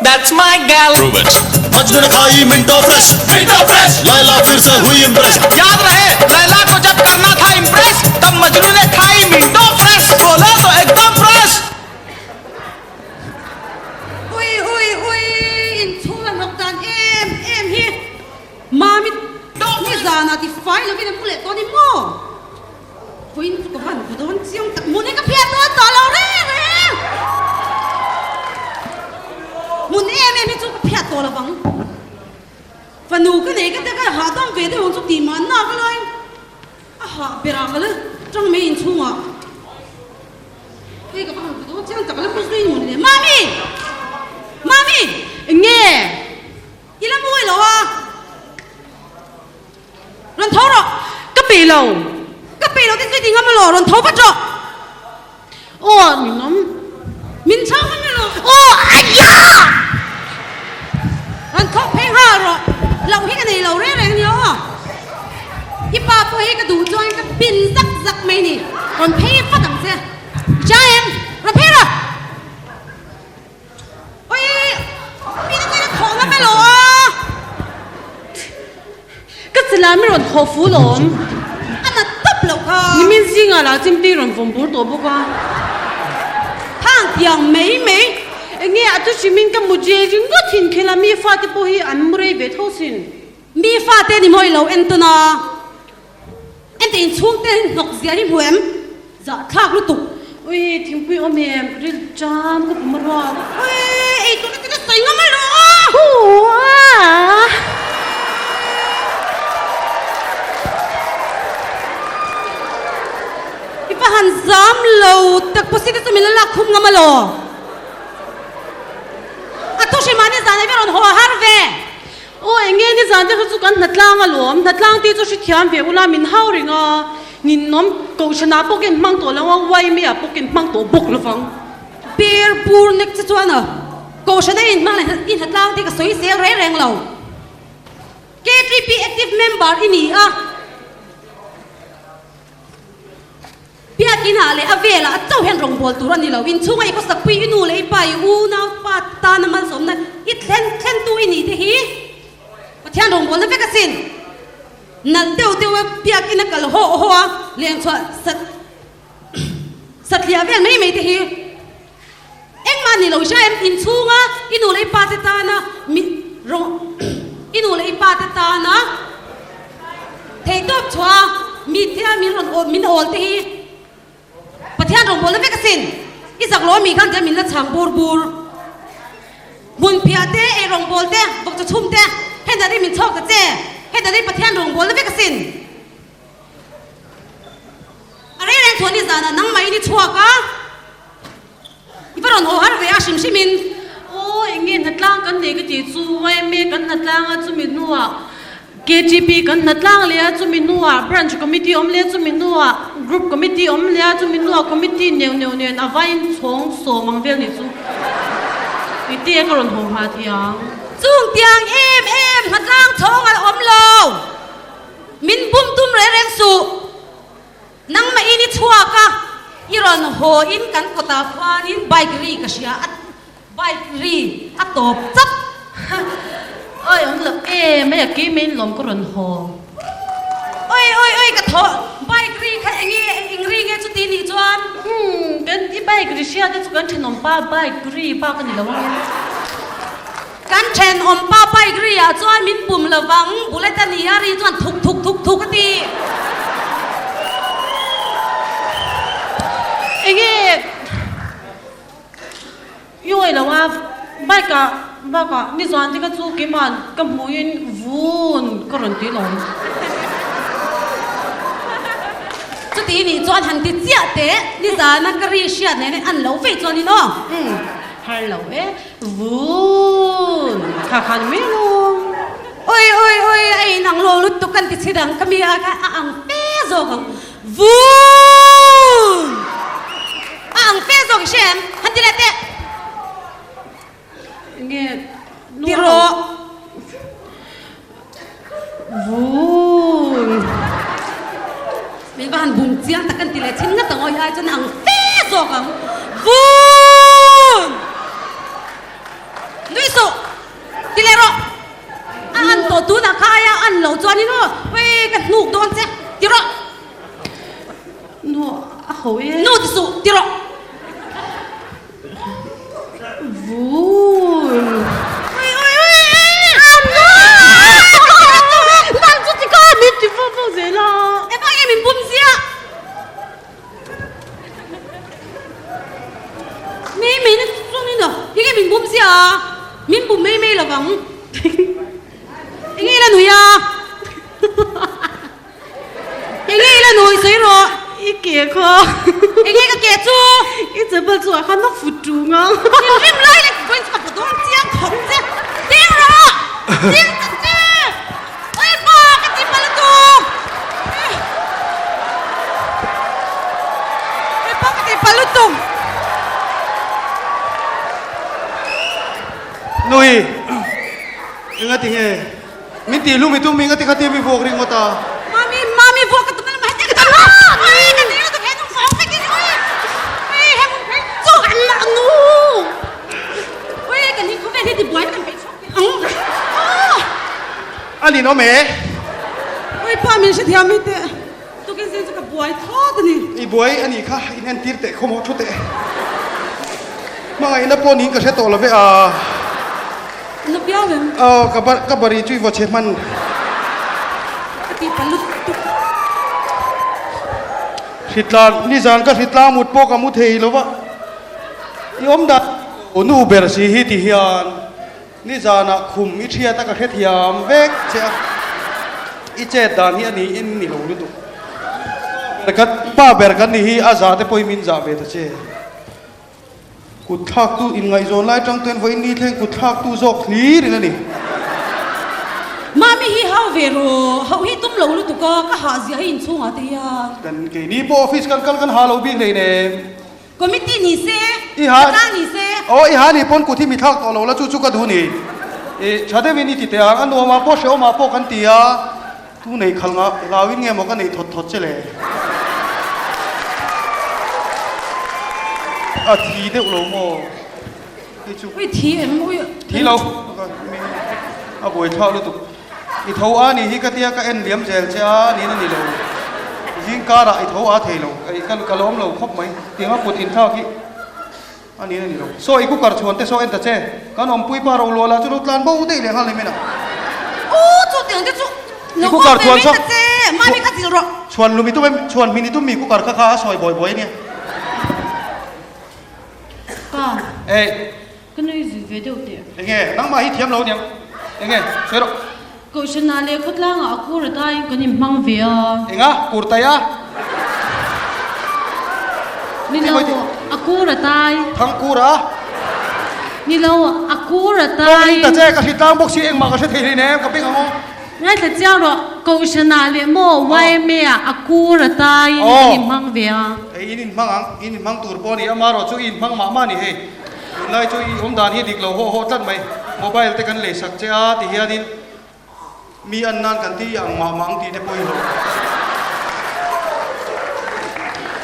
That's my gal. Prove it. Majnu ने खाई Minto fresh Minto fresh. Laila फिर से हुई इम्प्रेस याद रहे लैला को जब करना था इम्प्रेस तब मजनू ने खाई मिंटो फ्रेश बोला तो एकदम fresh Ui ui ui inchhung a hnawk dan em em hi Mami nizan ah ti fai lovin a mu leh tawh a ni maw? Vawiin chu ka van vaw dawn chiang tak hmun hi ka phiat dawn tawh lo reng reng hmun em em hi chu ka phiat tawh lo vang fanu ka nei ka tia ka hahdam ve deuh ang chu tih mah nak alai a hah berah ka la tang mai inchhungah hei ka va han vaw dawn chiang tak la mu zui ngun le mami mami enge i la mawi lo a. Rawn tho rawh! Ka peih lo! Ka peih lo te chu i ti ngam elaw? Rawn tho vat rawh! Aw min awm. Min chhang ngam elaw? Aw aiya! Rawn tho phei nghal rawh! Loh hi ka nei lo reng reng nia aw. I pa pawh hi ka duh chuan ka pin zak zak mai ni. Rawn phei vat ang che. I chang em? Rawn phei rawh! Oi! Mi te chuan a thawh ngam elaw a? Ka chila mi rawn thawh fu lawm. A nat tawp loh kha. Nimin zingah lah chimtei rawn vawm bur tawh bawk a. Thang tiang mai mai. Enge a chu hrimin ka mu je ringawt thin khel a, mi fate pawh hi an mu rei ve tho sin. Mi fate ni maw i lo en tawn a? Ente inchhungte hnawk zia hi hmu em? Zahthlak lutuk. Ui, thingpui awm em? Ril ṭam ka pum a ruak. Ui, ei tur te chu sawi ngam alawm a! Huaa! I va han zam lo tak pawh te chu min la lak khum ngam alawm. A thu hrim ah nizan ah i va rawn haw har ve. Aw eng nge nizan te kha chu kan hnatlang alawm, hnatlang te chu hrethiam ve ula min hau reng a, ninawm kohhranah pawh ka inhmang tawh lo a, YMA ah pawh ka inhmang tawh bawk lovang. Per bur nek che chuan a kohhrana inhmang leh i hnatlang te ka sawi sel reng reng lo. KTP active member i ni a. Biakinah leh a velah a chauh hian rawngbâwl tur a ni lo. Inchhunga i khawsakpui, i nu leh i pa, i unaupa tana malsawmna i thlen thlentu i nih te hi Pathian rawngbâwlna vek asin. Nalh deuh deuha biakina kal haw haw a, lengchhuah sat satliah vel mai mai te hi engmah ni lo hria em? Inchhunga i nu leh i pa te tana mi rawng i nu leh i pa te tana Theihtawp chhuah a mi thia min rawn awl min awl te hi Pathian rawngbawlna vek asin. I zak lo ami khan tia min la chhang bur bur. Hmunphiah te, ei rawngbâwl te, vawkchaw chhum te, hetah te min chhawk ta che, hetah te Pathian rawngbawlna vek asin. A rei reng chhuah ni zanah nangmah in i chhuak a, i va rawn haw har ve a hrim hrim in. Aw eng nge hnatlang kan nei ka tih chu yma kan hnatlang a chumi hnuah KTP kan hnatlang leh a chumi hnuah branch committee awm leh a chumi hnuah group committee awm leh a chumi hnuah committee neuh neuh nen a vain chhawng sawm ang vel nih chu ite ka rawn haw nghal thei ang. Chung tiang em em hnatlang chhawng a awm lo. Min bum tum reng reng suh. Nangmah in i chhuak a, i rawn haw in kan kawtah khuanin bike ri ka hria a, bike ri a tawp chap. Oi awm lo em mai a, keimah in lawm ka rawn haw. Oi oi oi ka thaw, bike ri kha eng nge eng ri nge chuti nih chuan? Umm kan i bike ri hria te chu kan thenawm pa bike ri bak a ni lo ang e. Kan thenawm pa bike ri ah chuan min pum lovang, bullet a ni a ri chuan thuk thuk thuk thuk a ti. Enge i awih lo a, bike ah bak ah nizan te kha chu keimah ka hmuhin vun ka rawn ti lawm. Chuti nih chuan han ti chiah teh, nizana ka ri hriat nen an lo vei chuan in aw. Har lo e. Vun! Kha kha ni mai alawm. Oi oi oi a in ang lo lutuk kan ti chhi dang ka mi a kha a ang fe zawk ang. Vun! A ang fe zawk i hre em? Han ti leh teh. Enge nu Ti rawh. Vun! Min va han bum chiang tak kan ti leh thin ngat ang aw i ai chuan a ang fe zawk ang. Vun! Nui suh! suh! Ti leh rawh! A an tawh tunah kha aia an lo chuanin aw, Ui, ka hnuk dawn che! Ti rawh! Nu, a ho e. Nu ti suh! Ti rawh! Vun! Ui, ui, ui! An nu! Nang chu ti kha min ti fo fo zel a. Engvang nge min bum ziah? Mei mei na chuan in a enge min bum zia a min bum mei mei lovang enge ila nui a enge ila nui sawi rawh i ke kha enge ka ke chu i chapal chu ah khan a fut tung a thinrim lai leh vawiin chu ka bu dawn chiang khawp che ding rawh ding ta che Oi pa ka ti pal lutuk Oi pa ka ti pal lutuk Nui enga ti nge min tih lum i tum enga ti kha tia mi vuak ringawt a. Mami mami vuak ka tum emaw hetiang ka tum a oi ka ti lutuk he nung fang vek in oi oi he mun phei chu an lah nu oi kan hi khawvel hi ti buai kan peih chhuak ang. A ninawm e. Oi pa min hrethiam hi teh. Tukin zing chu ka buai thawt a ni. I buai a nih kha in entir teh khawmawh thu teh. Hmangaihna pawh niin ka hre tawh lo ve a. Na piau em? Aw ka bar ka bari chu i vaw chhe hman. Ka tih pa lutuk. Hritlan nizan ka hritlang mut pawh ka mu thei lo va. I awm dan nu ber si hi ti hian. Nizanah khum i thiat a ka hrethiam vek che a, i chet dan hi a ni in ni lo lutuk. Ka pa ber kan ni hi a zah te pawhin min zah ve ta che. Kut thlak tu inngaihzawn lai tang ten vawiin ni thleng kut thlak tu zawk hlir in a ni. Mami hi hau ve rawh, hauh hi tum lo lutuk a, ka hah zia hi inchhungah te hian. Kan keini pawh office kan kal kan ha lo bik hleinem. Committee ni se, I ha, Patlang ni se. Aw i ha nih pawn kut hi mi thlak tawh lo la chu chu ka duh ni. I tha deuhin i ti teh ang, a nuamah pawh hrehawmah pawh kan ti a, tu nei khal ngah hlauin nge maw ka neih thawt thawt che le. A thi deuh lo maw hei chu. Ui thi em ui. Thi lo, a buai thlak lutuk. I tho a nih hi ka tia ka en liam zel che a niin a ni lo. Zing karah i tho a thei lo. Ei ka ka lawm lo khawp mai. Tianga kut inthlak hi a niin a ni lo. Saw i cooker chhuan te saw en ta che. Kan awmpui pa ro luah lah chu lo tlan bo daih leh nghal ni min a. Aw chu tiang te chu I cooker chhuan saw ta che. Mami kha zil rawh. Chhuan lum i tum em chhuan hmin i tum mi cooker kha kha a sawi bawi bawi a nia. Pa. Ei. Ka nui zui ve deuh teh. Enge, nangmah hi thiam lo aniang. Enge, sawi rawh. Kohhranah leh khawtlangah a kur ataiin kan inhmang ve a. Enga, kur tai a? Ni lo, a kur atai. Thang kur a? Ni lo, a kur atai. Tawng in ta che, ka hritlang bawk si engmah ka hre thei hlei nem, ka beng ang aw. Ngaithla chiang rawh, Kohhranah leh maw YMA ah a kur ataiin kan inhmang ve a. Hei in inhmang ang, in inhmang tur pawh a ni, amaherawhchu i inhmang mah mah a ni hei. Tunlai chu i awm dan hi dik lo haw haw tlat mai. Mobile te kan lei sak che a ti hianin mi an nan kan ti ang mah mah ang tih te pawh i hlawh.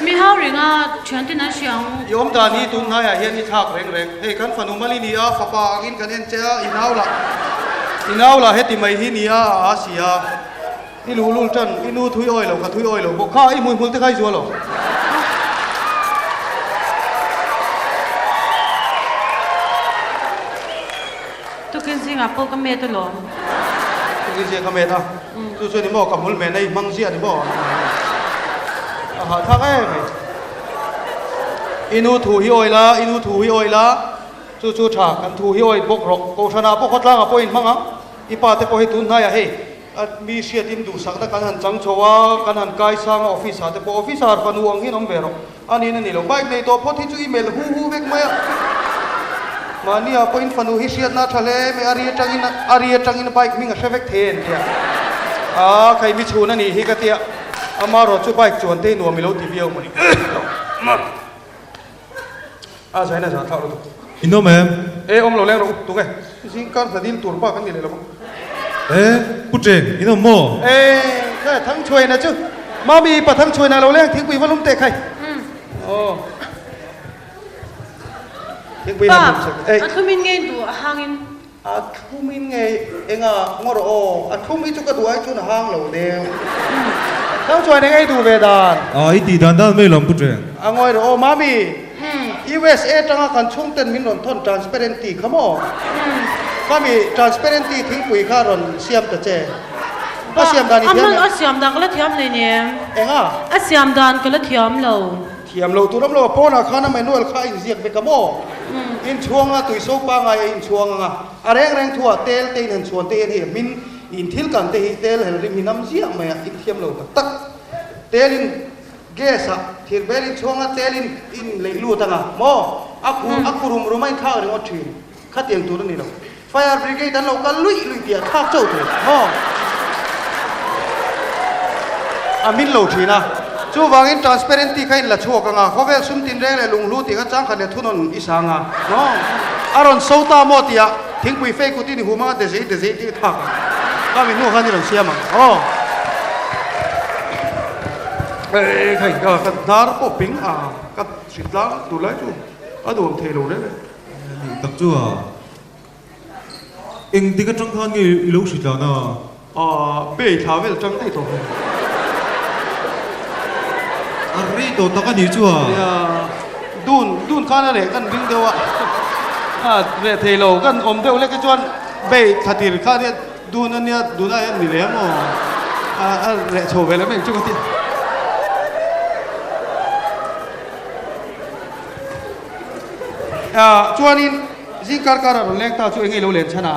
Mi hau renga thian ten an hria ang. I awm dan hi tun hnaiah hian i thlak reng reng. Hei kan fanu mal i ni a, fapa angin kan en che a, i nau lah i nau lah heti mai hi ni a a a si a. I luhlul tan, i nu thui awi lo, ka thui awi lo bawk. Kha i hmuihmul te kha i zual lo. Tukin zingah pawh ka met alawm. Tukin zingah ka met a, chu chu ni maw ka hmul mena i hmang ziah ni maw? A hahthlak em mai. I nu thu hi awi la, i nu thu hi awi la, chu chu tha, kan thu hi awi bawk rawh. Kohhranah pawh khawtlangah pawh in hmang ang, i pa te pawh hi tun hnaiah hei. A mi hriatin duhsakna kan han chang chho a, kan han kai sang a, office ah te pawh officer fanu ang hian awm ve rawh. A niin a ni lo. Bike nei tawh phawt hi chu i melh hu hu vek mai a. Mahni ah pawhin fanu hi hriatna a tha hle mai, a ri atangin a ri atangin bike hming a hre vek thei a intia. A khai mi chhun a nih hi ka tia, amaherawh chu bike chuan te hi nuam i lo ti viau maw ni. A zaina zah thlak lutuk. In awm em? E awm lo leng rawh u, tunge? Zing kar hna dil tur bak an ni leh lo maw? E, Pu Cheng, in awm maw? E, kha Thangchhuaina chu Mami pa Thangchhuaina lo leng thingpui va lum teh khai. Aw. Thingpui han lum sak. Pa, a thlumin ngei duh a hangin. A thlum in nge enga ngaw rawh aw, a thlum hi chu ka duh ai chuan a hang lo deuh. Nang chuan eng ei duh ve dan? A i tih dan dan mai lo Pu Ṭeng. A ngawi rawh aw Mami, USA tanga kan chhungten min rawn thawn transparent tea kha maw? Mami, transparent tea thingpui kha rawn siam ta che. A siam dan i thiam em? A siam dan ka la thiam hleinem. Enga? A siam dan ka la thiam lo. Thiam lo tur awm lo a pawnah khan a manual kha a inziak vek a maw? Inchhuang a tuiso pangai a inchhuang ang a, a reng reng thu ah tel te in han chhuan te hian hei a hmin in thil kan te hi tel hel rim hi nam ziah mai a, in thiam lo tak tak. Tel in gas ah thir bel inchhuang a tel in in leih lut ang a maw? A khu a khu rum rum a inthlak ringawt thin. Khatiang tur a ni lo. Fire brigade an lo kal luih luih tih a thlak chauh tur maw? A min lo thin a. Chuvangin transparent tih kha in la chhuak ang a, khawvel sum tinreng leh lunghlu tih kha changkhat leh thunawn i sang a maw? A rawn so ta maw tih ah thingpui fei kut in i hum ang a, dezei dezei tih i thlak ang. Khami hnu khan i rawn siam ang aw. Hei ka hnar pawh ping a, ka hritlang tur lai chu a nuam thei lo reng e. Nih tak chu a. Eng dik atang khan nge i lo hri tlan a? Aw, bei thla vel tang daih tawh hei. A rei tawh tak a nih chu a. Nia, dun, dun khan a reh kan ring deuh a. A reh thei lo, kan awm deuh lek hi chuan bei thla tir kha nia dun a nia, dun a hian ni lem aw. A, a reh chho ve leh mai ang chu ka ti. Chuanin zing kar kar a rawn leng ta chu enge i lo len chhan a?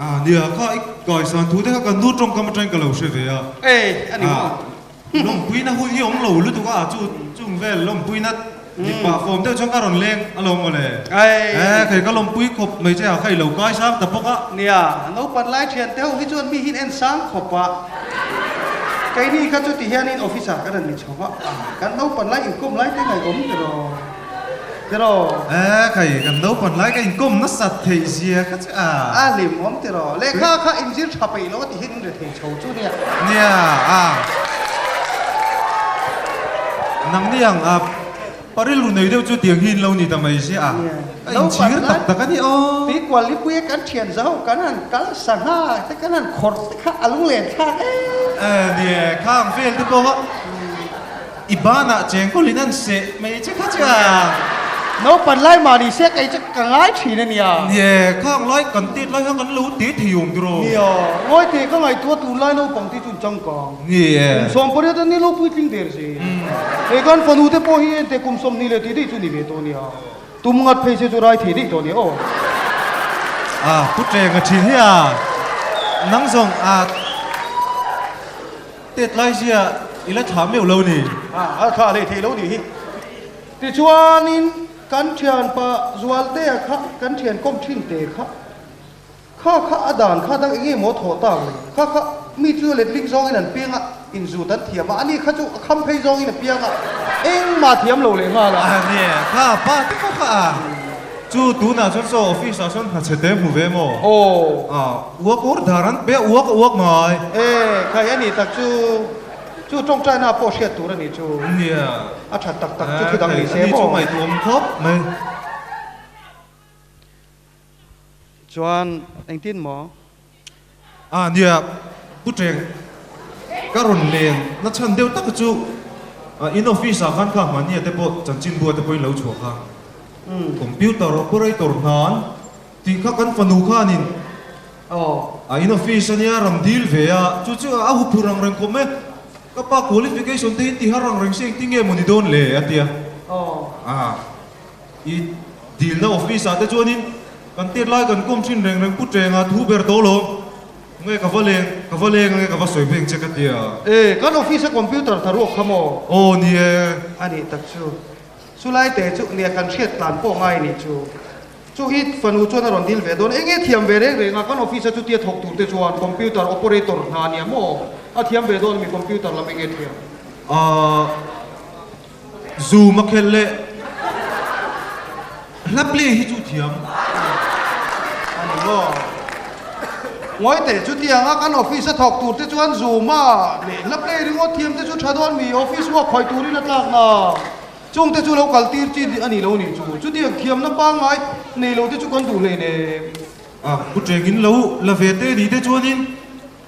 A nia, kha i kaisan thu te kha kan nu tawngkam atangin ka lo hre ve a. Ei, a ni maw? Lawmpuina hun hi awm lo lutuk a, chu chung vel lawmpuina dik pah fawm deuh chuan ka rawn leng alawm mawle. Ei. E, kei ka lawmpui khawp mai che a, kha i lo kai sang ta bawk a. Nia, naupan lai thian te ho hi chuan mi hin en sang khawp a. Keini kha chuti hianin officer kan han ni chho va, kan naupan lai inkawm lai te ngaihawm tiraw. Tiraw? E, khai, kan naupan lai ka inkawm nasat theih zia kha che a. A hlimawm tiraw? Lehkha kha inzir tha peih lo a ti hian in re thei chho chu nia. Nia, a. Nang ni ang a, parilru nei deuh chu tiang hi in lo ni ta mai sia a. Ka inchhir tak tak a ni aw. Tuikual lipui a kan thian zo, kan han kal sangha te kan han khawrh te kha a lunglen thlak em. E, nia, khang vel te pawh kha. I banah chengkawlin an seh mai che kha che a. Naupan lai mah ni se kei chu ka ngai thin a nia. Nie, khang lai kan tet lai khan kan lo te thei awm tiraw. Nia, ngawi teh ka ngaihtuah tur lai naupang te chu an changkang. Nie. Kum 18 an ni lo puitling der si. Hei kan fanu te pawh hi ente kum 20 leh tih daih chu ni ve tawh nia. Tum ngat phei se chu rai thei daih tawh nia aw. A, pu Ṭeng a ṭhin hi a, nang zawng a. Tet lai zia i la thlah meuh lo ni. A thlah hlei thei lo nih hi. Tichuanin kan thianpa Zualtea kha kan thian kawm thin te kha kha kha a dan kha dang enge maw thawh tak le kha kha mi chu letling zawngin an piang a inzut an thiam a ani kha chu a kham phei zawngin a piang a engmah thiam lo leh nghal a. A nia kha pa te pawh kha a. Chu tunah chuan saw office ah sawn hna chhe te hmu ve maw? Aw. A, uak ur dar an pe a, uak a uak ngai. E, khai a nih tak chu, chu tawngtaina pawh hriat tur a nih chu. Nia. A that tak tak chu thu dang ni se maw? Ani chu ngaihtuah awm khawp mai. Chuan engtin maw? A nia, Pu Ṭeng, ka rawn len na chhan deuh tak chu in office ah khan kha hmania te pawh chanchinbua te pawhin lo chhuah kha computer operator hnan tih kha kan fanu khanin a in office ania rawn deal ve a, chu chu a huphurh ang reng khawp e, ka pa qualification te hi tihar ang reng si engtin nge maw ni dawn le a tia. I dilna office ah te chuanin kan tet lai kan kawm thin reng reng Pu Ṭenga thu ber tawh lo. Nge ka va leng, ka va leng ange ka va sawi beng che ka tia. E, kan office a computer tha ruak kha maw? Aw ni e. A nih tak chu. Chu lai te chu nia kan hriat tlan pawh ngai nih chu. Chu i fanu chuan a rawn dil ve dawn. Eng nge thiam ve reng reng a, kan office a chutia thawk tur te chuan computer operator hna nia maw? A thiam ve dawn mi computer lam eng nge thiam? Ahh. Zoom a khelh leh hla play hi chu thiam a ni maw? Ngawi teh chutianga kan office a thawk tur te chuan Zoom a leh hla play ringawt thiam te chu tha dawn mi office work khawi turin a tlak na chung te chu lo kal tir chi a ni lo nih chu chutiang thiamna pangngai nei lo te chu kan duh hleinem. A, Pu Chengin lo la ve te ni te chuanin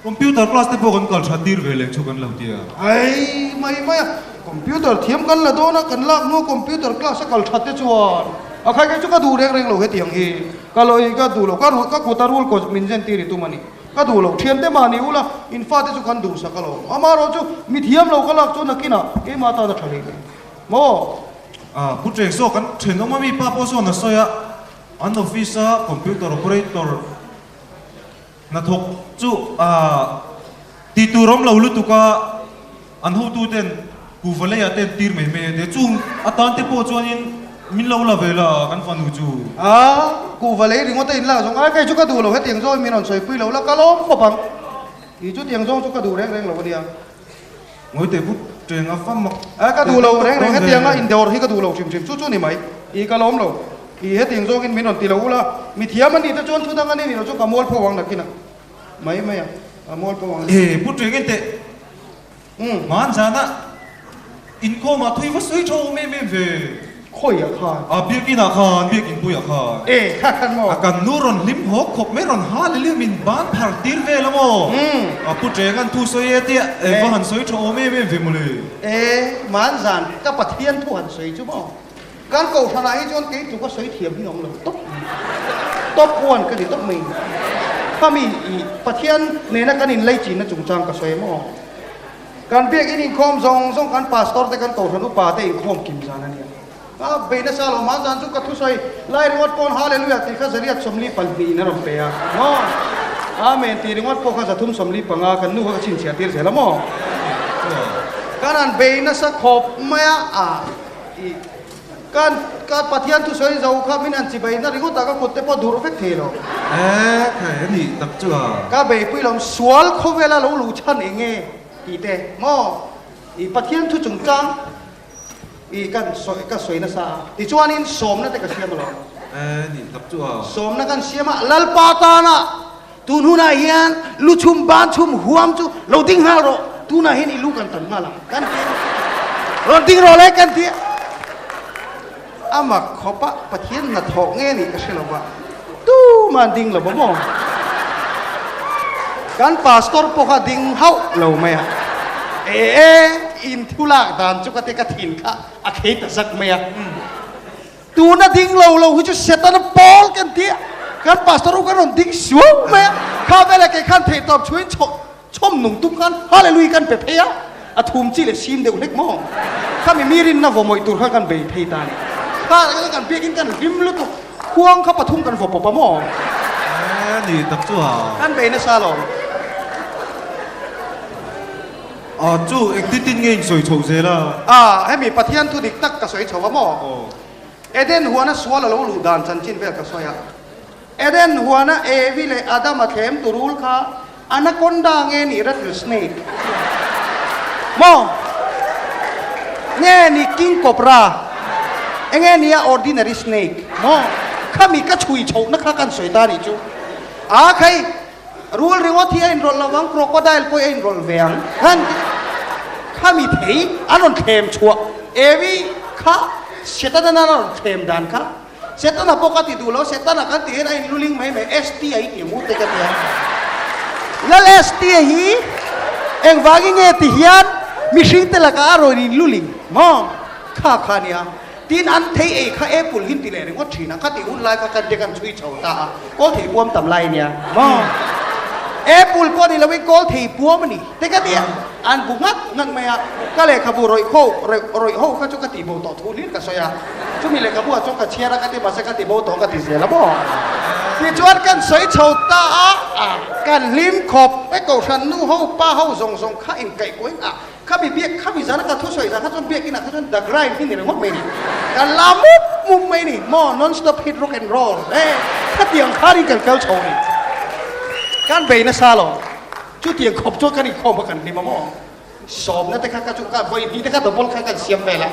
computer class te pawh kan kal that tir ve leh chu kan lo ti a. Ai mai mai a, computer thiam kan la dawn a, kan lak hnu computer class a kal that te chuan a khai kei chu ka duh reng reng lo hetiang hi ka lo i ka duh lo ka ka kut a rul kaw min zen tir i tum a ni. Ka duh lo thian te mahni ula in fate chu kan duhsak alawm. Amaherawh chu mi thiam lo ka lak chu nakinah keimah tan a tha hlei hle maw? A, Pu Cheng saw kan thenawm a mi pa pawh sawn a sawi a. An office a computer operator hnathawk chu tih tur awm lo lutuk a, an hotu ten kuhva leiah te an tir mai mai a tia, chung atan te pawh chuanin min lo la ve la kan fanu chu. A, kuhva lei ringawt a inlak zawng ai kei chu ka duh lo hetiang zawngin min rawn sawipui lo la ka lawm khawp ang tih chu tiang zawng chu ka duh reng reng lo a nia. Ngawite but teng a fam mak. A ka duh lo reng reng hetiang a indawr hi ka duh lo hrim hrim chu chu ni mai i ka lawm lo i hetiang zawngin min rawn ti lo ula mi thiam a nih te chuan thu dang a ni ni lo chu ka mual pho ang nakin a mai mai a ka mual pho ang. E but teng en teh hman zan a inkhawm ah thui va sawi tha awm em em ve. Khawiah khan? A biakin ah khan, biakin puiah khan. E, kha khan maw? A kan nu rawn hlim hawk khawp mai, rawn ha leh liam in ban phar tir vel a maw? A pu Ṭeng an thu sawi e tia, e va han sawi ṭha awm em em ve mawle. E, Manzan, ka Pathian thu han sawi chu maw? Kan kohhran ah hi chuan kei tluk a sawi thiam hi awm lo tawp mai. Top one ka ni tawp mai. Khami i Pathian nena kan inleichinna chungchang ka sawi maw? Kan biakinn inkhawm zawng zawng kan pastor te kan kohhran upa te inkhawm kim zan a nia. A bei nasa lo hma zan chu ka thusawi lai ringawt pawn Hallelujah tih kha zariat 42 in a rawn pe a maw? Amen tih ringawt pawh kha 345 kan nu kha ka chhinchhiah tir zel a maw? Kan han bei nasa khawp mai a, a i Kan ka Pathian thusawi zo kha min han chibai na ringawt ah ka kut te pawh durh vek thei lo. E khai a nih tak chu a. Ka beipui lo sual khawvela lo luh chhan eng nge tih te maw i Pathian thu chungchang i kan sawi ka sawi nasa a tichuanin sawmna te ka siam alawm. E nih tak chu a. Sawmna kan siam a Lalpa tana tun hunah hian lu chhum ban chhum huam chu lo ding nghal rawh tunah hian i lu kan tan nghal ang kan ti rawn ding rawh le kan ti a mak khawp a Pathian hnathawh nge nih ka hre lo va tumah an ding lo va maw kan pastor pawh kha ding hauh lo mai a e e in thu lak dan chu ka ti ka thin kha a khei ta zak mai a. Tuna ding lo lo hi chu Setana pawl kan ti a, kan pastor u kan rawn ding suau mai a, kha veleh kei khan theihtawp chhuin chhaw chhawm nung tum khan Hallelujah kan pe phei a, a thum chi leh sim deuh hlek maw? Kha mi mi rinna vaw mawih tur kha kan bei phei ta a ni. Kha kan biakin kan hlim lutuk, khuang kha pathum kan vaw pawp a maw? E ni tak chu a. Kan bei nasa alawm. A chu engtin tin nge in sawi chho zel a? A, hemi Pathian thu dik tak ka sawi chho a maw? Eden huana sual a lo luh dan chanchin vel ka sawi a. Eden huana Evi leh Adama thlem turul kha anaconda nge ni rattle snake maw? Nge ni king cobra? Enge nia ordinary snake maw? Khami ka chhui chhohna kha kan sawi ta nih chu. A khai! Rul ringawt hi a inrawlh lo vang, crocodile pawh hi a inrawlh ve ang. Khan khami thei an rawn thlem chhuah Evi kha Setana nana rawn thlem dan kha Setana pawh ka ti duh lo, Setana kan tih hian a inluling mai mai ST a hi ti mu te ka ti a. Lal ST a hi engvangin nge ti hian mihring te lakah a rawn inluling maw? Kha kha a nia. Tin, an thei ei kha apple hin ti leh ringawt thin a, kha tih hun lai kha kan te kan chhui chho ta a, kawl thei puam tam lai ania maw? Apple pawh ni loin kawl thei puam a ni te ka ti a, an bu nghat nghat mai a, ka lehkhabu rawih ho rawih ho kha chu ka tih bo tawh thu hlir ka sawi a, chumi lehkhabu ah chuan ka chhiar a ka ti mahse ka ti bo tawh ka ti zel a maw? Tichuan kan sawi chho ta a, kan hlim khawp e kohhran nu ho pa ho zawng zawng kha inkaihkuahin a Khami biak, khami zana ka thusawi zan kha chuan biakin ah kha chuan the grind hi ni ringawt mai ni. Kan la mup mup mai ni maw, non stop hit rock and roll e khatiang khanin kan kal chho ni. Kan bei nasa lo, chutiang khawp chuan kan inkhawm kha kan hlim a maw. Sawmna te kha ka chu ka vawi hnih te kha double kha kan siam vel a,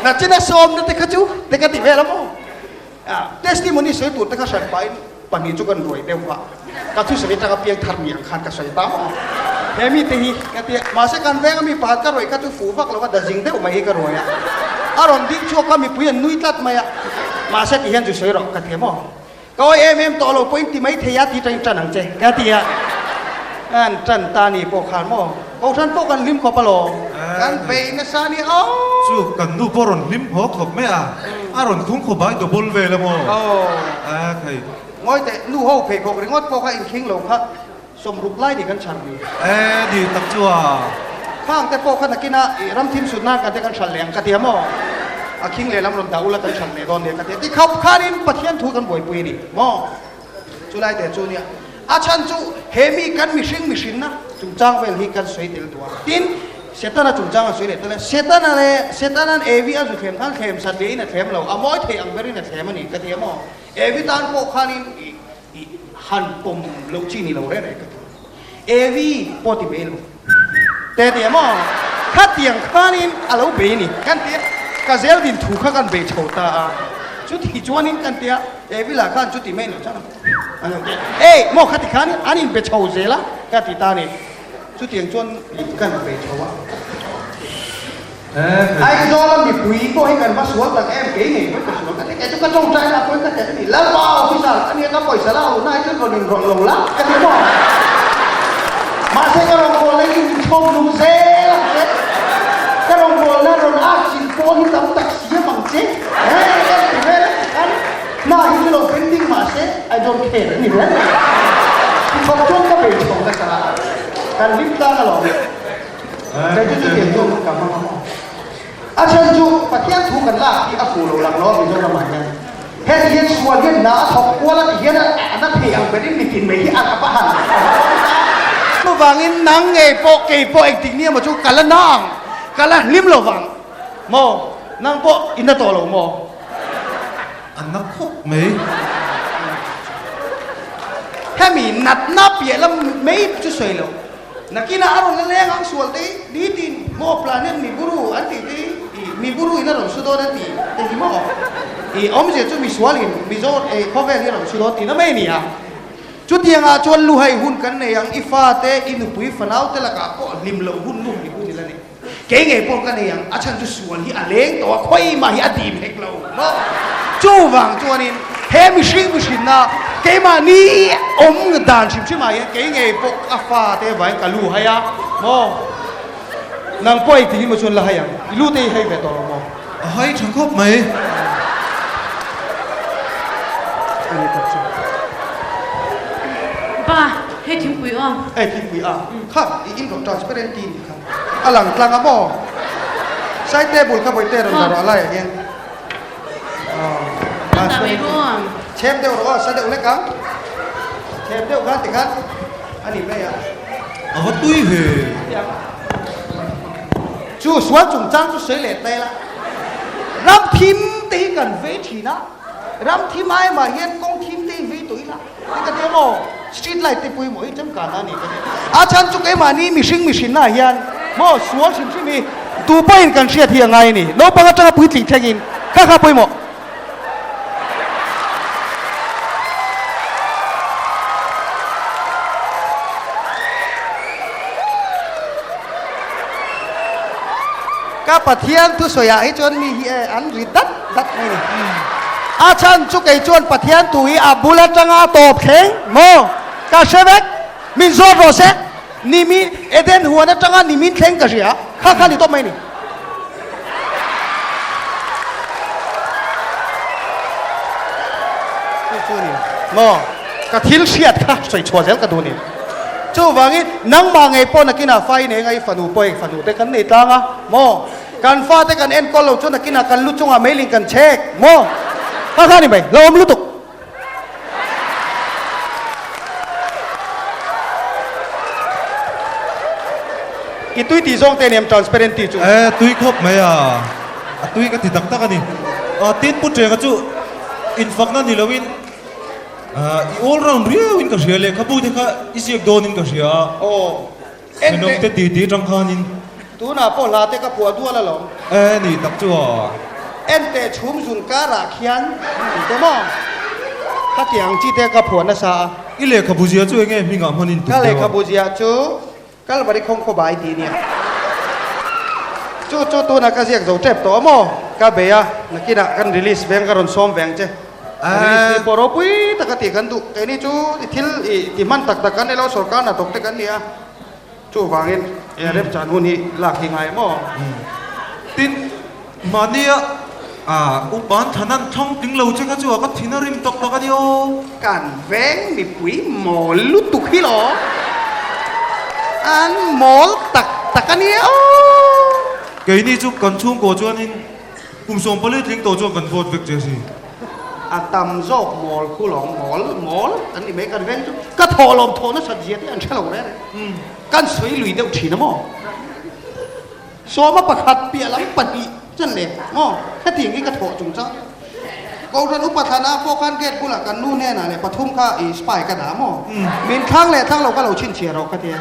nachina sawmna te kha chu te ka ti vel a maw. Testimony sawi tur te kha hran pahin pahnih chu kan ruai deuh a, ka thusawi atanga piang thar ni ang khan ka sawi ta maw? He mite hi ka ti a, mahse kan venga mi pakhat ka ruai kha chu fuh vak lo a, dazing deuh mai hi ka ruai a, a rawn ding chhuak kha mipui an nui tlat mai a, mahse ti hian chu sawi rawh ka ti a maw? Ka awi em em tawh lo pawhin ti mai thei a ti tangin tan ang che ka ti a. Kan tan ta ni pawh khan maw Kohhran pawh kan hlim khawp alawm. Kan bei nasa nia aw. Chu kan nu pawh rawn hlim haw khawp mai a, a rawn khung khawp ai double vel a maw? Aw. A khai. Ngawi teh, nu ho pheikhawk ringawt pawh kha inkhing lo kha sawmruk lai ni kan chhan ni. E ni tak chu a. Khang te pawh kha nakina i ram thim sut nan kan te kan hralh leh ang ka ti a maw? A khing lehlam rawn dah ula kan hralh leh dawn nia ka ti a. Tikhawp khanin Pathian thu kan buaipui a ni maw? Chulai te chu nia. A chhan chu he mi kan mihring mihrinna chungchang vel hi kan sawi tel duh a. Tin, Setana chungchang a sawi leh tel a, Setana leh Setana'n Evi a zu thlem khan thlem sat leh in a thlem lo, a mawi thei ang berin a thlem a ni ka ti a maw? Evi tan pawh khanin i i han pawm loh chi ni lo reng reng ka ti. Evi pawh ti mai lo te ti a maw? Khatiang khanin a lo bei a ni kan ti a, ka zel din thu kha kan bei chho ta a, chuti chuanin kan ti a, Evi lah khan chuti mai lo chuan a. Ei maw khati khan an inbe chho zel a ka ti ta a ni. Chutiang chuan kan be chho a. Aizawl a mipui pawh hi kan va sual tak em kei ngei pawhin ka sual ka ti. Kei chu ka tawngtai lah pawhin ka tet a ni. Lalpa officer a nia ka pawisa la lohna hi chuan rawn inrawlh lo la ka ti maw. Mahse ka rawngbawlna hi inchhawm lung zel ang che. Ka rawngbawlna rawn at chin pawl hi tam tak siam ang che. Hei ka ti vel a ti khan. Hna hi chu lo pending mah se I don't care a ni hle mai. Tichhawp chuan ka bei chho nasa a, kan hlim tlang alawm. Kei chu chutiang chu ka hmang a maw. A chhan chu Pathian thu kan lak hi a fuh lo lang lo a Mizoramah hian. Heti hian sual hian hna a thawk kual a ti hian a na thei ang berin mitin mai hi a ka va han a va awm ta. Chuvangin nang ngei pawh kei pawh engtik ni emaw chu ka la na ang, ka la hlim lo vang maw? Nang pawh i na tawh lo maw? A na khawp mai. Hemi natna piah lam mai chu sawi lo. Nakinah a rawn la leng ang sual te hi nitin maw planet mi buru an tih te hi i mi buru in a rawn su dawn an tih te hi maw i awmzia chu misualin Mizo eh khawvel hi a rawn su dawn tihna mai a ni a. Chutiangah chuan luhai hun kan nei ang i fate i nupui fanau te lakah pawh hlim loh hun luhai hun ila nei. Kei ngei pawh ka nei ang, a chhan chu sual hi a leng tawh a, khawi mah hi a dim hek lo maw? Chuvang chuanin he mihring mihrinna keimahni awm dan hrim hrim ah hian kei ngei pawh ka fa te vangin ka lu hai a maw? Nang pawh engtin emaw chuan la hai ang, i lu te hi hai ve tawh lo maw? A hai tha khawp mai. Ani tak chu. Pa, hei thingpui aw. Hei thingpui a, kha i in rawn transparent ti ni kha. A lang tlang a maw? Side table kha vawi te rawn la rawh a laiah hian. Chhem deuh rawh aw, sa deuh hlek ang. Chhem deuh khan tikhan a ni mai a. A va tui ve. Chu sual chungchang chu sawi leh ta ila. Ram thim te hi kan vei thin a, ram thim ai mah hian kawng thim te hi vei tawh ila. Ti ka ti a maw? Street light te pawimawh hi changkan a ni ka ti. A chhan chu keimahni mihring mihrinna ah hian maw sual hrim hrim hi tu pawhin kan hriat hi a ngai a ni. Naupang atanga puitling thlengin kha kha pawimawh. Ka Pathian thusawi ah hi chuan mi hi an ri dat dat mai ni. A chhan chu kei chuan Pathian thu hi a bul atanga a tawp thleng maw? Ka hre vek, min zawt rawh se, nimin Eden huan atanga nimin thleng ka hria, kha kha ni tawp mai ni. Chu chu ni maw? Ka thil hriat kha sawi chhuah zel ka duh ni. Chuvangin nangmah ngei pawh nakinah fa i nei anga i fanu pawh i fanu te kan nei tlang a maw? Kan fate kan enkawl lo chu nakinah kan lu chungah meiling kan chhek maw? Kha kha ni mai, lo awm lutuk. I tui tih zawng te a ni em transparent tih chu? E, tui khawp mai a, a tui ka ti tak tak a ni. Tin Pu Ṭenga chu infakna ni loin i all round riauin ka hria, lehkhabu te kha i ziak dawnin ka hria a. Aw. Thenawm te ti ti tang khanin. Tunah pawh hla te ka phuah dual alawm. E ni tak chu a. Ente chhum zun karah khian ti te maw? Khatiang chi te ka phuah nasa a. I lehkhabu zia chu enge hmingah hmanin tum Ka deuh a? lehkhabu zia chu Kalvari khawng khaw bai ti nia. Chu chu tunah ka ziak zo tep tawh a maw? Ka bei a, nakinah kan release veng ka rawn sawm veng che. Ministry pawh ropui taka tih kan duh. Keini chu i thil i ti hman tak tak kan ni lo, sorkar hnathawk te kan ni a. Chuvangin he remchan hun hi lak hi ngai maw? Tin, mahnia upan thanan thlang tling lo che kha chu a ka thin a rim tak tak a ni aw. Kan veng mipui mawl lutuk hi law an mawl tak tak a ni aw. Keini chu kan chhungkaw chuanin Kum 14 tling tawh chuan kan vote vek che a si. A tam zawk mawl khu lawng mawl mawl an ni mai kan veng chu ka thawh lawm thawh nasat zia te an hre lo reng reng. Kan sawi lui deuh thin a maw? Sawma pakhat piah lam pahnih chan le maw? Hetiang hi ka thawh chung chang. Kohhran upa thlana pawh khan gate bulah kan nu hnenah leh pathum kha i spy ka dah maw? Min thlang leh thlang lo ka lo chhinchhiah rawh ka ti a.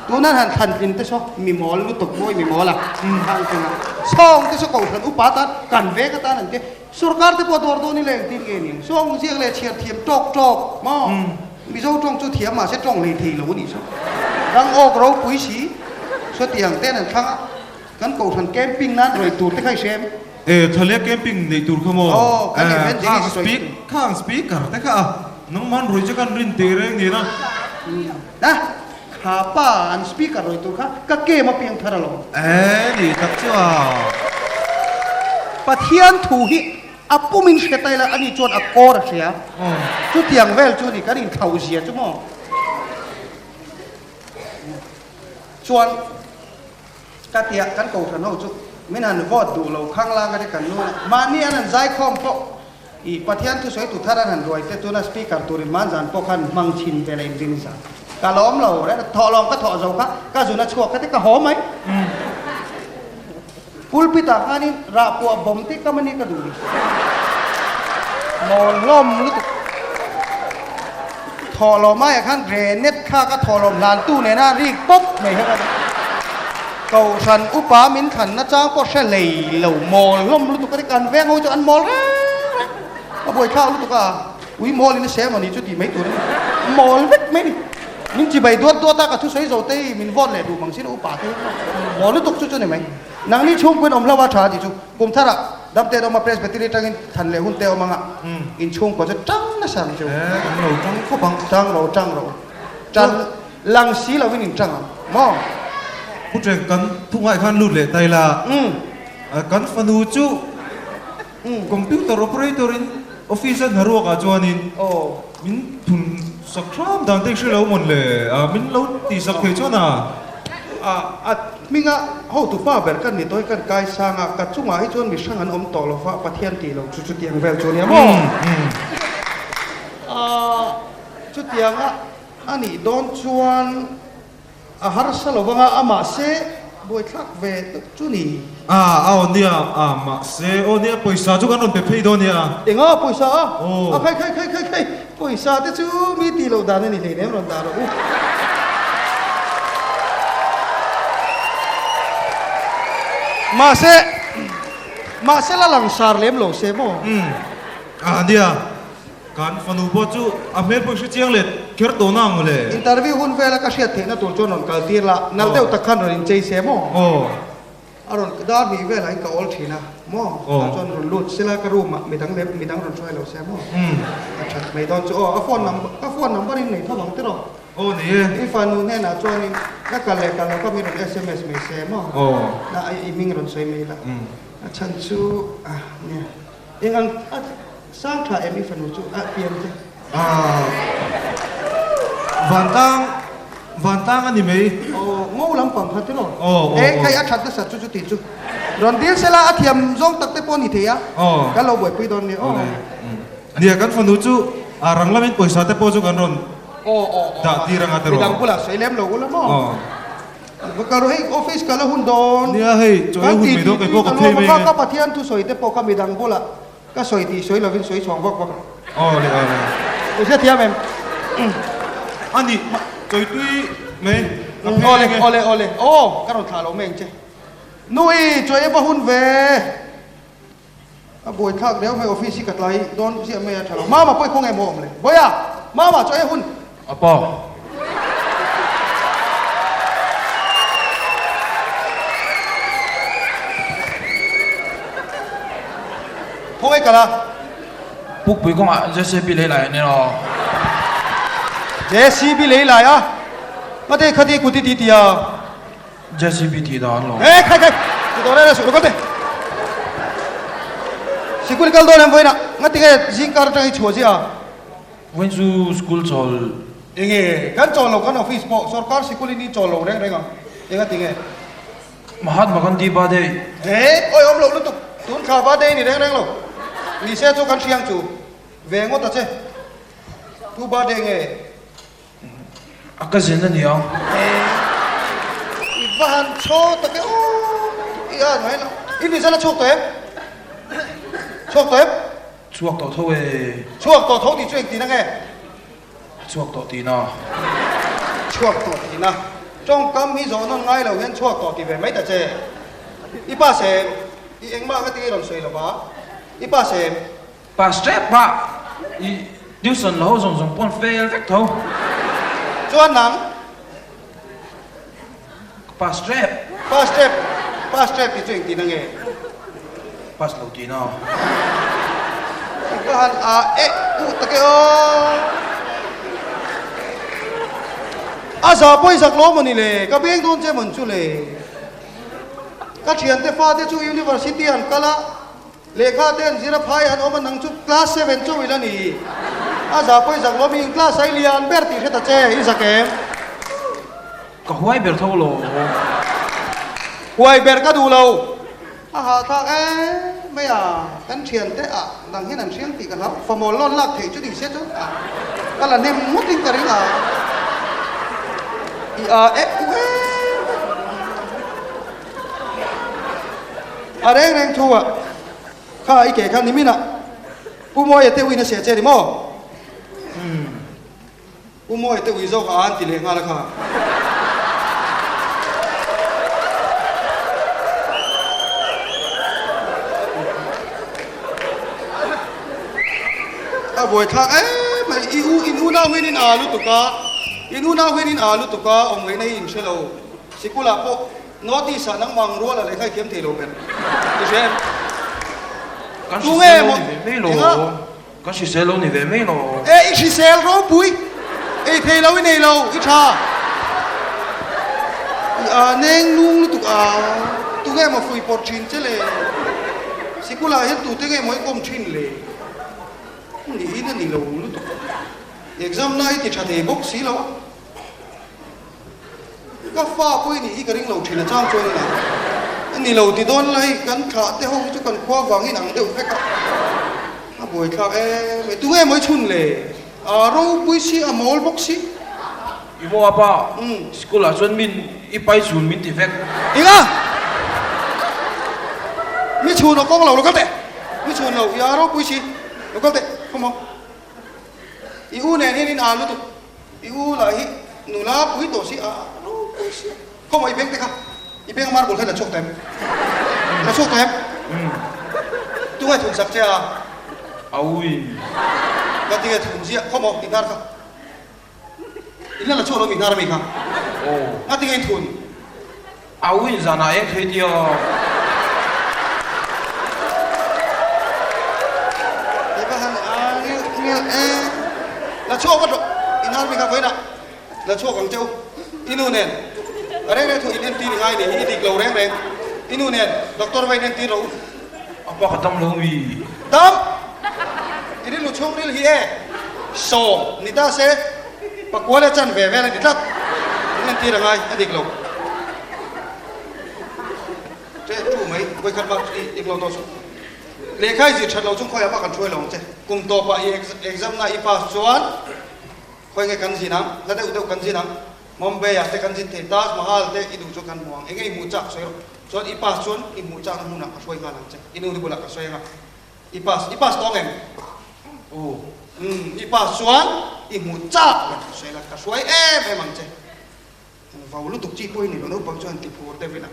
Tuna han thlan tlin te saw mi mawl lutuk mawi mi mawl a thlang tling a. Sawng te saw kohhran upa tan kan vek atan an ti a. Sorkar te pawh dawr dawn ila engtin nge ni ang? Sawng ziak leh chhiar thiam tawk tawk maw? Mizo tawng chu thiam mahse tawng hlei thei lo a nih saw. Rang awk ropui si sawtiang ten an thlang a. Kan kohhran camping nan rawi tur te kha i hrem. E, Thalia camping neih tur kha maw? Aw, kan evangelist sawi tur. Khang speaker te kha a, nangman rawi che kan rin teh reng nen a. Na, kha pa an speaker rawi tur kha ka kem a piang thar alawm. E, ni tak chu a. Pathian thu hi a pumin hre ta ila ani chuan a kawr a hria. Chutiang vel chu ni kan inthlauh zia chu maw? Chuan. Ka tia kan kohhran ho chu min han vote duh lo khang lang a te kan nu a, mahni an han zaikhawm pawh i Pathian thusawi tu thar an han ruai te tuna speaker turin hmanzan pawh khan hmang chhin vel a inrin zan ka lawm lo reng a, thawh lawm ka thawh zo kha ka zun a chhuak kha te ka haw mai. Pulpit ah khanin rahpuah bawm te kam a ni ka duh ni. Mawl hlawm lutuk. Thawh lawm aiah khan grenade kha ka thawh lawm hlan tu nena rik pawp mai kha ka ni. Kohhran upa min thlan na chang pawh hre hlei lo mawl hlawm lutuk a ni. Kan veng ho chu an mawl reng reng. Ka buaithlak lutuk a, ui mawl in a sem a ni chu tih mai tur a ni. Mawl vek mai ni. Min chibai duat duat a, ka thusawi zo te hi min vote leh duh mang sin upa te hi mawl lutuk chu chu ni mai. Nangni chhungpuiin awm hlo a tha tih chu kum tharah damte an awm a, Presbytery atangin thlan leh hun te awm anga inchhungkua chu tang nasa ang chu. Kan lo tang khawp ang. Tang ro tang ro. Tan lang si lovin in tang ang maw? Pu Cheng kan thungaih khan lut leh ta ila. Kan fanu chu computer operator in office a hnaruak ah chuanin min thun sak hram dan te hre lo mawn le min lo tih sak thei chuan a. A hminga hotu pa ber kan ni tawh hi kan kai sang a, ka chungah hi chuan mihrang an awm tawh lo va, Pathian tih lo chu chutiang vel chu a nia maw? Chutianga a nih dawn chuan A harsa lo vang a, a mahse buaithlak ve deuh chu ni. A, a aw nia, a mahse aw nia, pawisa chu kan rawn pe phei dawn nia. Enga pawisa a? Aw. A khai khai khai khai khai, pawisa te chu mi tih loh dan a ni hleinem rawn dah rawh u. Mahse, mahse la langsar lem lo se maw? Umm, a nia. Kan fanu pawh chu a hmel pawh i hre chiang leh kher tawh na ang le. Interview hun vela ka hriat theihna tur chuan rawn kal tir la, nalh deuh tak khan rawn inchei se maw? Aw. A rawn dar hnih velah in ka awl thin a maw? Aw. Tah chuan rawn lut sela ka room ah midang leh midang rawn hruai lo se maw? Umm. A that mai dawn chu aw, a phone number ka phone number in nei tho ang tiraw? Aw ni e. I fanu hnenah chuanin ka kal leh kal lo kha min rawn sms mai se maw? Aw. Na i hming rawn sawi mai la. Umm. A chhan chu ah nia. Eng ang a sang tha em i fanu chu a pian che. Aah vantlang vantlang a ni mai. Aw ngo lampang kha tiraw. Aw aw E khai a that nasa chu chu tih chu. Rawn dil sela a thiam zawng tak te pawh a ni thei a. Aw. Kan lo buaipui dawn nia aw. Nia kan fanu chu a rang lamin pawisa te pawh chu kan rawn Aw aw aw dah tir anga tiraw. Midang bulah sawi lem lo ula maw. Aw. Va kal rawh hei office kal a hun dawn. Nia hei chaw ei hun mai dawn kei pawh ka phei mai nge. Ka Pathian thusawi te pawh kha midang bulah ka sawi tih sawi lovin sawi chhuang vak vak a. Aw le aw le. I hrethiam em? A nih chawi tui mai ka phei Awle mai nge. awle awle aw ka rawn thlah lo mai ang che. Nui chawi ei va hun ve. A buaithlak deuh mai office hi ka tlai dawn chiah mai a tha lo. Mama pawh i khaw nge maw awm le? Bawiha! Mama chaw ei hun! A pa. Khaw nge kal a? Pukpui kawngah JCB lei lai an en aw. JCB lei lai a? Ngate khati kuti ti tia. JCB tih dan lo. He khai khai ti tawh reng reng suh lo kal teh. Sikul kal dawn em vawiinah ngati nge zing kar atang i chhuah ziah a? Vawiin chu school chawl. Enge kan chawl lo kan office pawh sorkar sikul in i chawl lo reng reng ang engati nge? Mahatma Gandhi birthday. He awi awm loh lutuk tun thla birthday ni reng reng lo ni se chu kan hriang chu ve ngawt a che tu birthday nge? A ka zin a nia. I va han chho tak e aw. I a ngai lo. I visa la chhuak tawh em? Chhuak tawh em? Chhuak tawh tho e. Chhuak tawh tho tih chu engtin ange? Chhuak tawh tihna. Chhuak tawh tihna. Tawngkam hi zawh nawn ngai lo hian chhuak tawh ti ve mai ta che. I pa sem, i engmah ka ti rawn sawi lo va. I pa sem. Pass tep a, i tuition la ho zawng zawng pawn fail vek tho. Chuan nang? Ka pass tep. Pass tep, pass tep tih chu engtin ange? Pass lo tihna. I va han a eh uh tak e aw. A za pawi zak lo mawni le, ka beng dawn che mawn chu le. Ka thiante fate chu university an kal a. Lehkha te an zir a phai an awm a nang chu class seven chauh ila ni. A za pawh i zak lo mi in class a i lian ber tih hre ta che i zak em? Ka huai ber tho lo. Huai ber ka duh lo. A hahthlak em mai a, kan thian te ah dang hian an hriang tih ka hlau. Famawl lawn lak theih chu ni se chuan a ka la hnem ngawt in ka ring a. I a eh u em em. A reng reng thu ah kha i ke kha nimin ah Pu Mawia te uin a seh che ni maw? Umm Pu Mawia te ui zawk ah an ti leh nghal a kha. A buaithlak em mai i u in unau hian in a lutuk a in unau hian in a lutuk a awm ngaihna hi in hre lo. Sikulah pawh notice ah nangmah ang rual a lehkha i thiam thei lo ber i hria em? Kan Tunge hrisel lo maw ni ve mai lo. Enga? Kan hrisel lo ni ve mai lo. E i hrisel ropui ei thei lo i nei lo i tha. I a neng nung lutuk a tunge maw fui pawrh thin che le? Sikulah hian tute nge maw i kawm thin le? Niin a ni lo lutuk. Exam na i ti tha thei bawk si lo a. Ka fa pawh i nih hi ka ring lo thin a chang chuan ina a ni lo ti dawn la hei kan thlah te ho hi chu kan khua vangin ang deuh vek a, a buai thlak em e tunge maw i chhun le a ropui si a mawl bawk si. I maw apa school ah chuan min i pai chhun min ti vek. Enga? Mi chhun aw kawng lo lo kal teh mi chhun lo i a ropui si lo kal teh khawmaw i u nen hian in a lutuk. I u lah hi nula pui tawh si a ropui si a. Khawmaw i beng te kha i beng marble kha i la chhuak tawh em? La chhuak tawh em? Tunge thun sak che a? Awi. Ka tinge thun ziah khawmaw i hnar kha? I la la chhuak lo mi hnar ami kha? Aw. Nga tinge i thun? Awi zanah eng thei tia. He va han a ngil ngil e. La chhuak vat rawh. In army kha vawiinah la chhuak ang che u. I nu nen a reng reng thu in entir i ngai ni hi i dik lo reng reng. I nu nen doctor va in entir rawh u. A pa ka dam lo mi. Dam! I rilru chhungril hi e. Sawm ni ta se. Pakua leh chan ve vel a ni tlat. In entir a ngai, a dik lo. Ṭeh ṭu mai, vawikhat mah i dik lo tawh suh. Lehkha i zir ṭhat lo chung khawiah mah kan hruai lo ang che. Kum tawpah i exam na i pass chuan khawi nge kan zin ang, hla deuh deuh kan zin ang. Mumbai ah te kan zin thei, Taj Mahal te i duh chu kan hmu ang. Enge i hmuh chak sawi rawh. Chuan i pass chuan i hmuh chakna hmunah ka hruai nghal ang che. I nu te bulah ka sawi ang a. I pass, i pass tawng em? Aw. Umm, i pass chuan i hmu chak la ka sawi la, ka hruai em em ang che. Vau lutuk chi pawh i ni lo, naupang chuan ti phur deuh ila.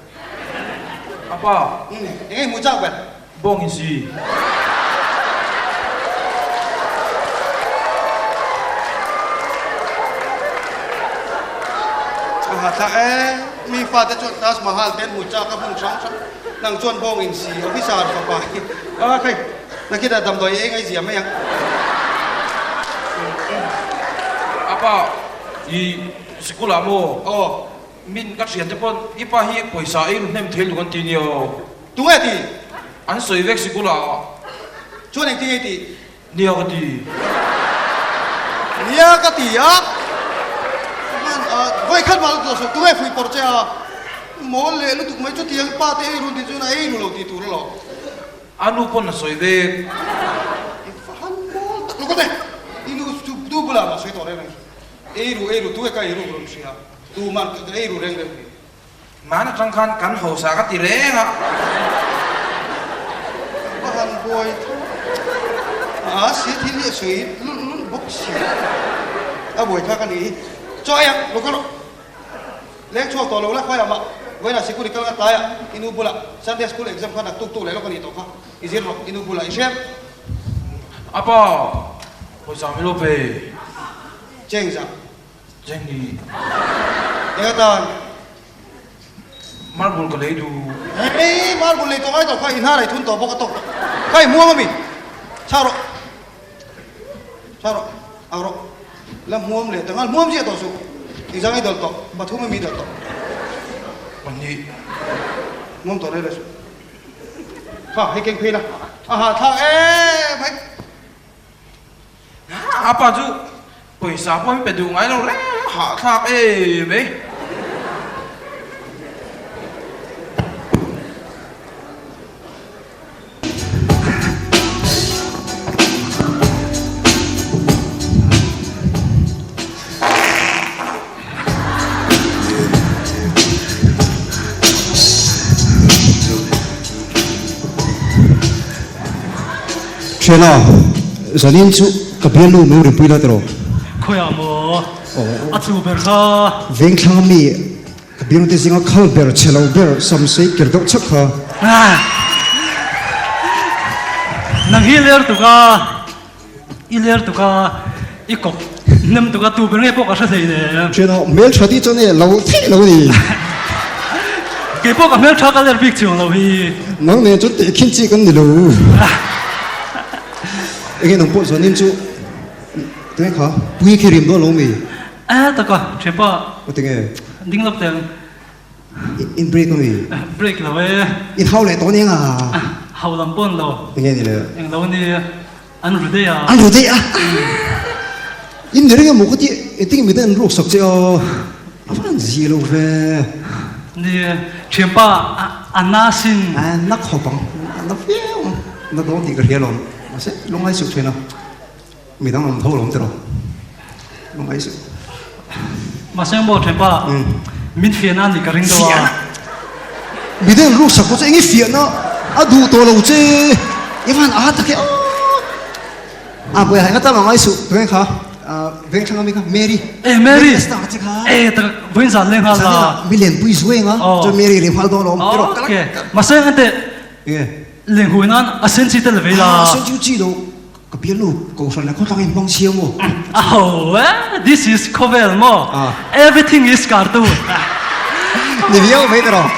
Apa. Umm, eng nge i hmu chak ber? Bawng in si. A ha thlak e, mi fate chuan Taj Mahal te an hmu chak a hmun hrang hrang. Nang chuan bawng in si, officer fapa hi. A khai, nakita damdawi eng ai zia mai ang. Apa, i sikul ah maw? Aw. Min ka thiante pawn i pa hi pawisa ei ru hnem thei luk an ti nia aw. Tunge ti? An sawi vek sikul ah. Chuan engtin nge i tih? Nia ka ti. Nia ka ti a. Hman a vawi khat mah lutuk lo tunge fuih pawrh che a. Mawl leh lutuk mai chutiang pa te ei run tih chuan a ei ru lo tih tur alawm. A nu pawn a sawi vek. I va han mawl tak lo ka ti. I nu chu du bulah mah sawi tawh reng reng suh. Ei ru ei ru tunge ka ei ruk rawn hria. Tuman ka ei ru reng reng hle. Hman atang khan kan hausa ka ti reng a. Ka va han buai tho a si thil hi a sawi lulh lulh bawk si a buai thlak a nih hi. Chaw ei ang lo kal rawh. Leng chhuak tawh lo la khawiah mah vawiinah sikul i kal nga tlaiah i nu bulah Sunday school exam kha nak tuk tuk leh lawk a nih tawh kha i zir rawh i nu bulah i hrem. Apa pawisa min lo pe. Cheng zah. Jenny. Eng atan? Marble ka lei duh. Hei, marble lei tawh ngai tawh kha i hnar a i thun tawh bawk a tawk tawh. Kha i hmuam ami? Chhak rawh. Chhak rawh. Au rawh. La hmuam leh ta nghal. Hmuam chiah tawh suh. Exam i dawlh tawh. Pathum ami i dawlh tawh. Pahnih. Hmuam tawh rei rei suh. Kha, hei keng phei la. A hahthlak em hei. A pa chu pawisa pawh an pe duh ngai lo reng a hahthlak em mai. Thiana, zanin chu ka bialnu min rinpui la tiraw? Khawiah maw? A chu ber kha. Vengthlang ami ka bialnu te zinga khal ber, chhe lo ber, sam sei ker deuh chhak kha. Nang hi ler tuk a, i ler tuk a, i kawp hnem tuk a, tu ber nge pawh ka hre hlei ne. Thiana, hmeltha tih chuan e lo theih lo ni. Kei pawh ka hmeltha ka ler bik chiang lo hi. Nang nen chuan tehkhin chi kan ni lo. Enge nang pawh chuanin chu tunge kha pui khi rim dawn lo mi? E taka thianpa. Aw tinge? Ding lawk teng. In break a mi? Break lo e. In hau leh tawh nia nga? Hau lam pawn lo. Enge ni le? Eng lo ni an ru daih a. An ru daih a? In ni reng emaw ka ti engtin nge midang an ruak sak che a? A va han zia lo ve. Ni thianpa a na sin. A na khawp ang, a na viau ang. Na dawn tih ka hria alawm. Mahse lungngai suh thin a, midang awm tho alawm tiraw. Lungngai suh. Mahse maw thianpa, min fiahna a nih ka ring deuh a. Fiahna? Midang an ruak sak pawh chu eng i fiahna a duh tawh lo che. I van a tak e aw. A buai hai nga ta ngai suh tunge kha veng thlang ami kha Mary. Eh Mary. Mary star che kha. Eh tak vawiin zan leng nghal la. Mi lian pui zuai nga chuan Mary leng nghal dawn alawm. Ok mahse ante Nge. Leng hui nan a sen chi tel ve la. A sen chu chi lo ka bialnu kohhran leh khawtlang in hmang chhia maw. A ho e this is khawvel maw everything is cartoon. Ni viau mai ta rawh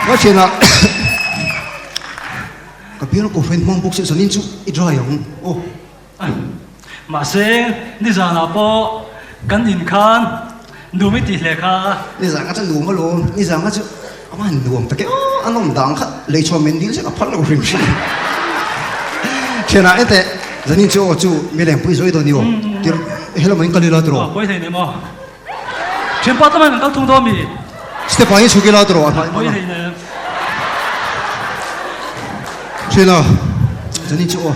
ka thianah. Ka bial kohhran hmang bawk se zanin chu i dry ang aw. Mahse nizanah pawh kan in khan nuam i tih hle kha. Nizan kha chu nuam alawm, nizan kha chu a va han nuam tak e aw, a nawm dang kha leichhuah men dil chu ka phal lo hrim hrim. Thianah enteh zanin chu aw chu mi lengpui zawi dawn i aw, tir helamah in kal ila tiraw. Aw pawi hlei nem aw. Thianpa tlawmah in kan kal thung dawn mi? Step ah hi chhuk ila tiraw a hnai hman a. Pawi hlei nem. Thiana, zanin chu aw.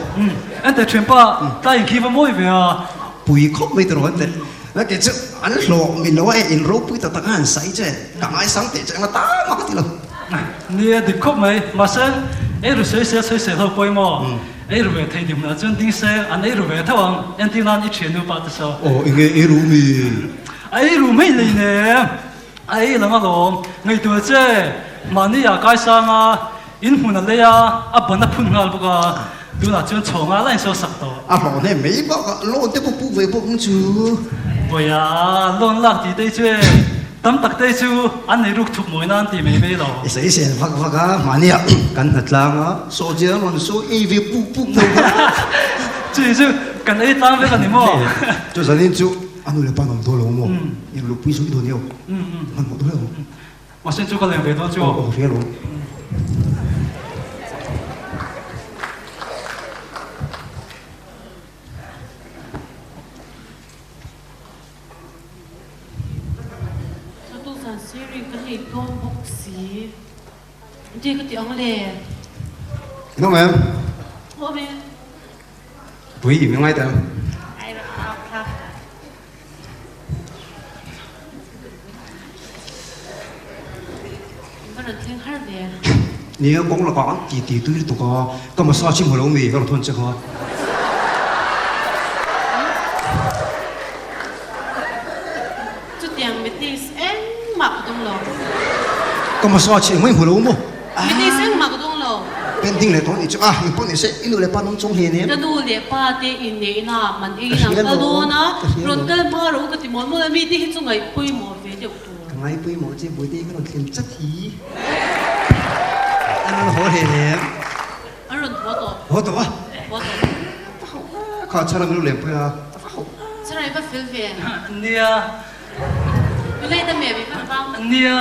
Enteh thianpa, tlai in khi va mawi ve a. Pui khawp mai tiraw enteh. Na kei chu an hlawk min lo a e, in ropui tak tak a han sai che, ka ngaisang teh che anga tam a ka ti lo. Nia dik khawp mai, mahse ei ru sawi se sawi se ho pawimawh. Ei ru ve thei dim lah chuan ding se an ei ru ve tho ang, entir nan i thian nupa te saw. Aw enge ei ru mi? A ei ru mai lei ne, a ei lang alawm, ngaihtuah che, mahni ah kai sang a, in hmun a lei a, a ban a phun nghal bawk a, tunah chuan chhaw nghal a insaw sak tawh. A hlawh hnem mai bak a, loan te pawh pu ve bawk ang chu. Vawiah loan lak tih te hi chu e. Tam tak te chu an nei ruk thup mawi nan ti mai mai lo. I sawi sel vak vak a, mahnia kan hna tlang a, sawhchian a rawn sawi ei ve puk puk lo kha. Chui chu kan ei tlang vek a ni maw? Chu zanin chu. A nu leh pa an awm dawn lo maw? Eng luhpui zawk i dawn eo? Hmanhmawh dawn eo? Mahse chu ka leng ve dawn chu. Aw aw hria lo. Chu zan sir-in ka nei dawn bawk si. Engtin ka ti ang le? Eng awm em? Awm e. Pui i mi ngai ta. Ai rawh au kha. Va rawn thleng har ve. Nia kawng lakah an ti ti tui lutuk a, ka massage hi hmu lo mi ka rawn thawn che kha. Chutiang meetings engmah ka dawng lo. Ka massage engmah i hmu lo maw? Meetings engmah ka dawng lo. Pending leh tawh a nih chu a, engpawh ni se i nu leh pa nung chung hle nen. Ka nu leh pa te inneihna man ei in an kal dawn a, rawn kal hma rawh u ka ti mawl mawl a, mite hi chu ngaihpawimawh ve deuh tur. Ka ngaihpawimawh che Bawihte ka rawn thlen chat hi. An rawn haw hle nen. An rawn haw tawh. Haw tawh a? Haw tawh. Va hauh a, kha chhara min lo lengpui a, va hauh a. Chhara i va fel ve. Nia. I lei ta meh i va vang. Nia.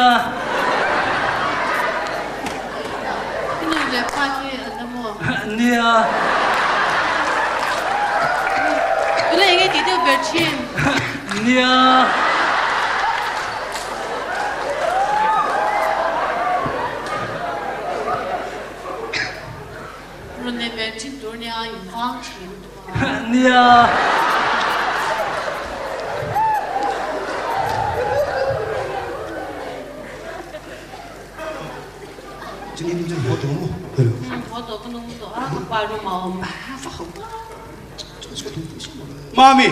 I nu leh pa te an la maw? Nia. I lei nge tih deuh ber thin? Nia. Rawn leh ber thin tur nia in vang thin lutuk a. Nia. Chuni nu chuan haw tawh maw? Hello. Haw tawh ka nung tawh a, ka pa room ah a awm. Mami.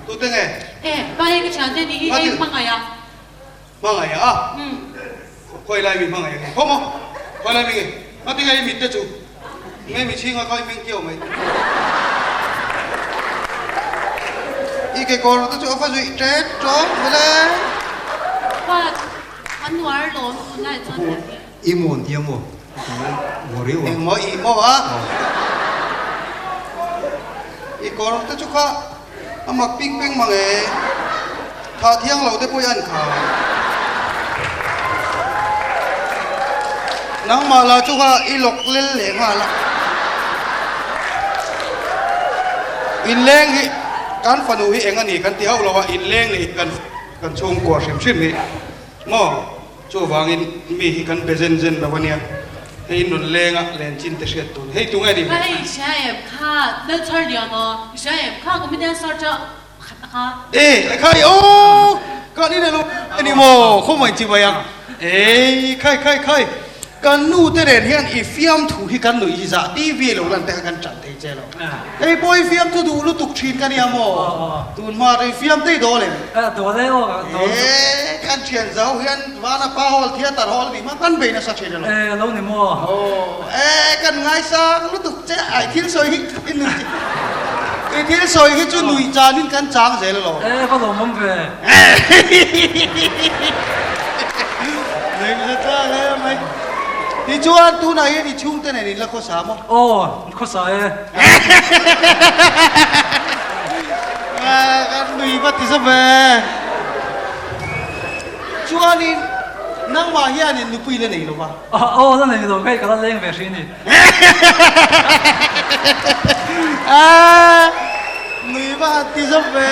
Tute nge? E, pa hei ka thiante ni hi hei hmangaih a. Hmangaih a? Khawi lai mi hmangaih nge? Khaw maw? Khawi lai mi nge? Ngati nge i mit te chu? Nge mi chhinga kha i meng kiau mai? I kekawr te chu a va zuih ṭet ṭawk vele. Pa, an nuar lawm tunlai chuan tiang hi. I maw an tia maw? Maw riau a. Eng maw i maw a? I kawr te chu kha A mak ping peng mang e. Thah thiang lo te pawh i an kha. Nangmah lah chu kha i lawk lel leh nghal a. Inleng hi kan fanu hi eng a ni kan ti hauh lo a, inleng nih kan kan chhungkua hrim hrim hi maw chuvangin mi hi kan be zen zen lo a nia. Hei in rawn leng a, len chin te hriat tur. Hei tunge ni? Hei i hria em kha Lalchhar Lian aw, i hria em kha comedian search a pakhat a kha. E khai aw ka ni lo ani maw khawmai chi mai ang ei khai khai khai kan nu te nen hian i fiamthu hi kan nuih hi zah TV lo lan te kha kan chan thei che lo hei pawh i fiamthu duh lutuk thin ka nia maw tun hma rei fiam tei dawl em dawl e aw dawl e kan thian zo hian Vana pa hall theatre hall ni hma kan bei nasa thin elo. E lo ni maw? Aw e kan ngaisang lutuk che ai thil sawi hi i nui i thil sawi hi chu nui chanin kan chang zel elo. E va lawmawm ve. Nui nasa tlang e mai. Tichuan tunah hian i chhungte nen in la khawsa maw? Aw khawsa e. Kan nui va ti za ve. Chuanin nangmah hianin nupui la nei lo va. Aw la nei lo, hei ka la leng ve hri ni. Nui va han ti zawk ve.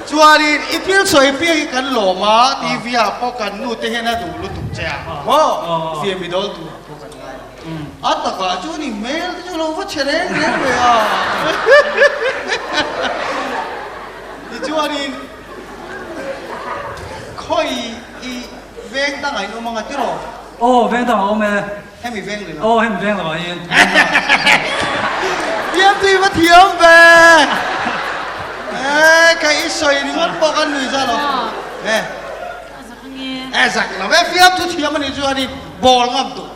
Chuanin i thil sawi piang hi kan lawm a, TV ah pawh kan nu te hian a duh lutuk che a, maw? Fiam i dawl tur pawh kan ngai lo. A takah chuan i hmel te chu lo va che reng reng ve a. Tichuanin khawi i veng dangah in awm ang a tiraw? Aw, veng dangah awm e. Hemi veng ni lo. Aw, hemi veng lo ah hian. Fiamtui va thiam ve! E, ka i sawi ringawt pawh kan nui za lo. E. A zak ange. E zak lo e, fiamthu thiam a nih chuanin ball ngam duh.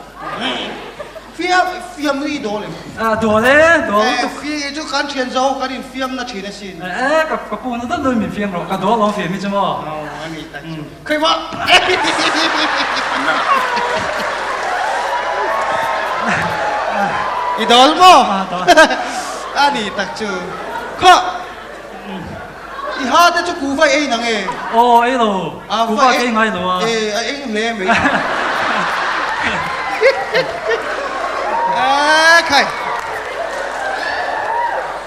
Fiam fiam hi dawl em? Ah dawl e, dawl lutuk. Eh fi chu kan thian zo kan in fiam na thin asin. Eh ka ka pu na dawn dawn min fiam rawh, ka dawl awm fiam hi chu maw. Aw ani tak chu. Khawi ma. I dawl maw? Ah dawl. Ani tak chu. Khaw. I ha te chu kuhva ei nang e? Aw, ei lo. Kuhva ka ei ngai lo a. E, a eng hle mai. E khai.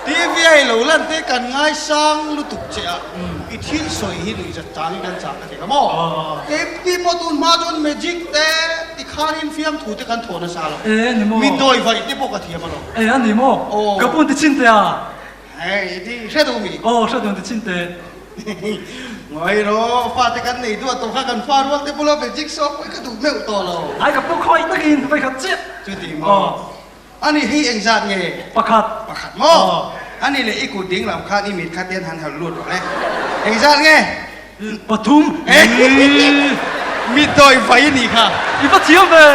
TV a i lo lan te kan ngaisang lutuk che a, i thil sawi hi nuihzat changin kan chak a ti ka maw? Keimti pawh tun hma chuan magic te tikhanin fiamthu te kan thawh nasa lo. E, ni maw? Mi dawi vaih te pawh ka thiam alawm. E, a ni maw? Ka pun ti chin teh a. Hei, i hre duh mi? Aw, hre duh ti chin teh. Ngawi rawh, fate kan nei duh a tawh kha kan fa rual te bula magic show pawh hi ka duh meuh tawh lo. Ai ka pu khawi takin vawi khat chiah. Chuti maw? Ani hi engzat nge? Pakhat. Pakhat maw? Ani leh i kut ding lam khan i mit kha ten han hal lut rawh le. Engzat nge? Pathum. Mit dawi vai a nih kha. I va thiam ve.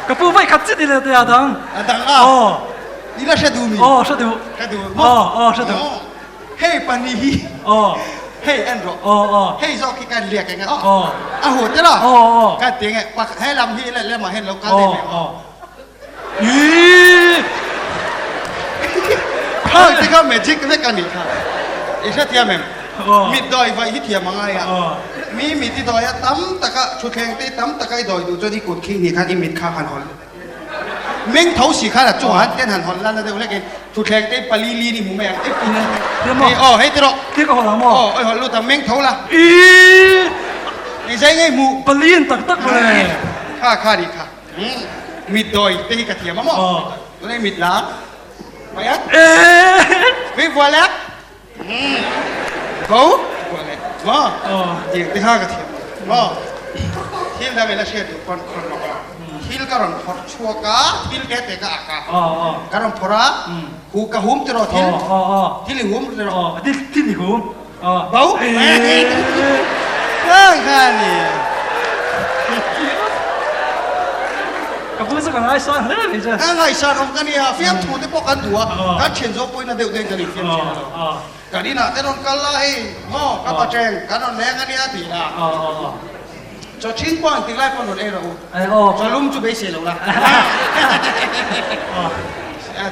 Ka pu vawi khat chiah ti leh teh a dang. A dang a? Aw. I la hre duh mi? Aw hre duh. Hre duh maw? Aw aw hre duh. Hei pahnih hi. Aw. Hei en rawh. Aw aw. Hei zawk hi kan liak eng e aw. Aw. A hu te lo. Aw aw. Kan ti eng e pakhat he lam hi leh lamah hian lo kal daih mai aw. Aw. Ii. Khang te kha magic vek a nih kha. I hrethiam em? Aw. Mit dawi vaih hi thiam a ngai a. Aw. Mi mit i dawi a tam taka thutthleng te tam taka i dawi duh chuan i kut khi hnih khan i mit kha han hawn. Meng tho si khan a chungah han ten han hawn lan na deuh hlek in thutthleng te pali li ni hmu mai ang hei aw hei ti rawh Ti ka hawn ang maw? Aw oi hawn lut ang meng tho la. Iiii. Eng zai ngei hmu. Pali in tak tak mawle. Kha kha nih kha. Mit dawi te hi ka thiam a maw? Tunah i mit la mai a. Eeii. Vei vual e. Bo maw tiang te kha ka thiam maw thil dang ila hriat duh pawn khawn rawh a thil ka rawn phawrh chhuak a thil te te ka ak a ka rawn phawrh a hu ka hum tiraw thil thil i hum tiraw thil i hum bo khang kha ni ka pu chu ka ngaisang hle mai che ka ngaisang awm ka nia fiamthu te pawh kan duh a kan thian zawk pawhin a deuh deuhin kan infiam thin a lo kan inah te rawn kal la hei maw ka pa cheng kan rawn leng a nia tih la chaw thin pawh engtik lai pawh rawn ei rawh u chaw lum chu beisei lo la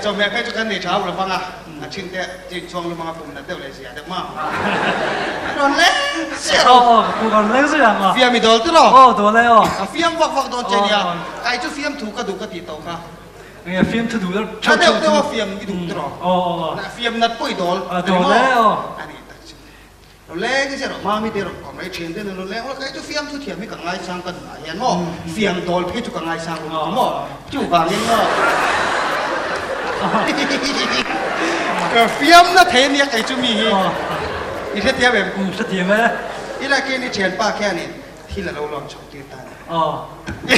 chawhmeh phei chu kan nei tha lo vang a. A thin te chin chhuang lumang a pum nat deuh leh zia deuh ma. A rawn leng ziah rawh. Aw aw ka pu ka rawn leng ziah ang a. Fiam i dawl tiraw? Aw dawl e aw. Ka fiam vak vak dawn che nia. Kai chu fiam thu ka duh ka tih tawh kha. Enge fiam thu duh deuh Tha deuh deuh a fiam i duh tiraw? Aw aw aw. Na fiam nat pawh i dawl. A dawl e aw. A ni tak chu. Lo leng ziah rawh mami te rawh kawm mai thin te lo leng ula kai chu fiam thu thiam hi ka ngaisang ka nunah hian maw fiam dawl phei chu ka ngaisang lutuk a maw chuvangin maw ka fiam na thei ania kei chu mi hi i hrethiam em? Hrethiam e. Ila khian i thianpa khianin thil a lo lawn chho tir ta a ni.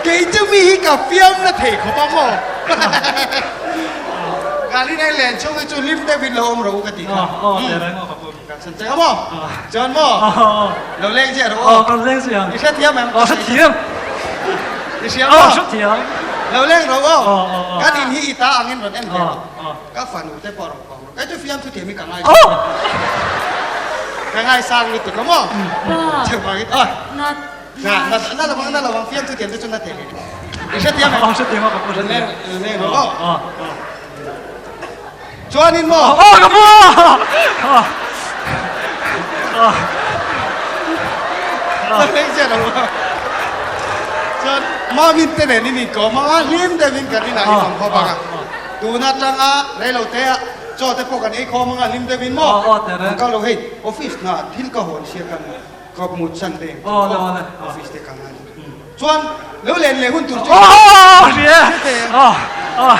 Kei chu mi hi ka fiam na thei khawp a maw? Ka rin ai len chhung hi chu hlim deuhin lo awm rawh u ka ti kha. Ka chhan che a maw? Chuan maw? Lo leng ziah rawh u. I hrethiam em? I hria maw? Lo leng rawh u. Kan in hi i ta angin rawn en ve rawh. Ka fanu te pawh rawn kawm rawh. Kei chu fiamthu thiam hi ka ngai ka ngaisang lutuk a maw? Chuvangin aw na na na lovang na lovang fiamthu thiam te chu na thei rih i hrethiam em? Aw hrethiam a ka pu hrethiam. Leng rawh aw. Chuanin maw? Aw ka pu! Leng chiah lo maw? Chuan Mamin te nen in inkawm ang a, hlim deuhin kan inah i awm khawp ang a. Tun atanga reilote ah chaw te pawh kan ei khawm anga hlim deuhin maw? Aw aw teh reng. Ka lo hei office hna thil ka hawn sia kan ka mut san reng Aw le aw le. Office te ka ngai chuan lo len leh hun tur chu Aw aw aw hria e aw aw.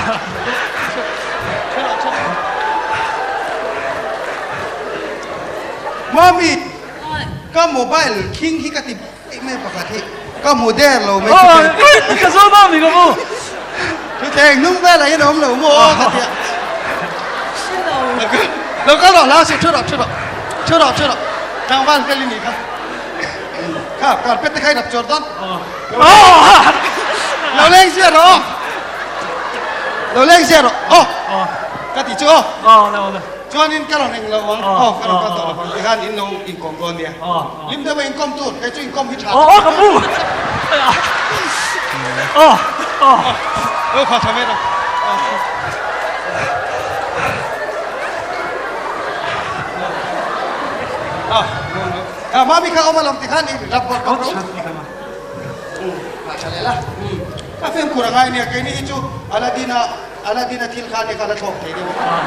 Mami ka mobile khing hi ka ti Ei mai pakhat hi ka hmu der lo mai chu teh. Ka zawn a mi ka mu. Chu teh hnung velah hian a awm lo maw ka tia. Lo kal rawh la suh thu rawh thu rawh thu rawh thu rawh tlangval fel i nih kha. Kha carpet te kha i rap chuar dawn. Lo leng ziah rawh aw. Lo leng ziah rawh aw. Ka ti chu aw. Chuanin ka rawn eng lo ang, aw ka rawn kal tawh lo ang tikhan in lo inkawm dawn nia. Lim deuh a inkawm tur, kei chu inkawm hi tha. Aw aw ka pu! Aw aw. Lo kha tha mai rawh. Ah, mami kha awm alawm tikhan i rap bawk bawk rawh. Kha tha leh la. Ka fimkhur a ngai nia, keini hi chu Aladdin-a Aladdin-a thil kha nia kha la thlawk thei deuh a.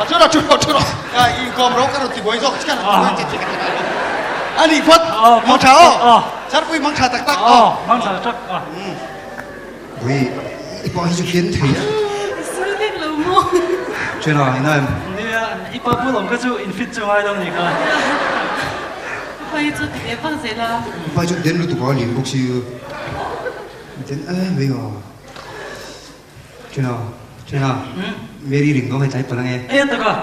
A chu rawh, chu rawh, chu rawh. Ka inkawm rawh ka rawn ti buai zawk che, ka rawn ti buai che che ka ti ngai lo. A nih phawt, mang tha aw. Sarpui mang tha tak tak aw. Mang tha tak tak. Ui, i pa hi chu hliam thei a. I sawi vek lo maw? Ṭhian a, ina em? Nia, i pa bul awm kha chu in fit chu ngai lo ni kha. I pa hi chu ti ve vak zel a. I pa hi chu den lutuk a, lian bawk si. Den em mai a. Ṭhian a, ṭhian a, Mary ring dawn hei tlai palh ange. E tak a,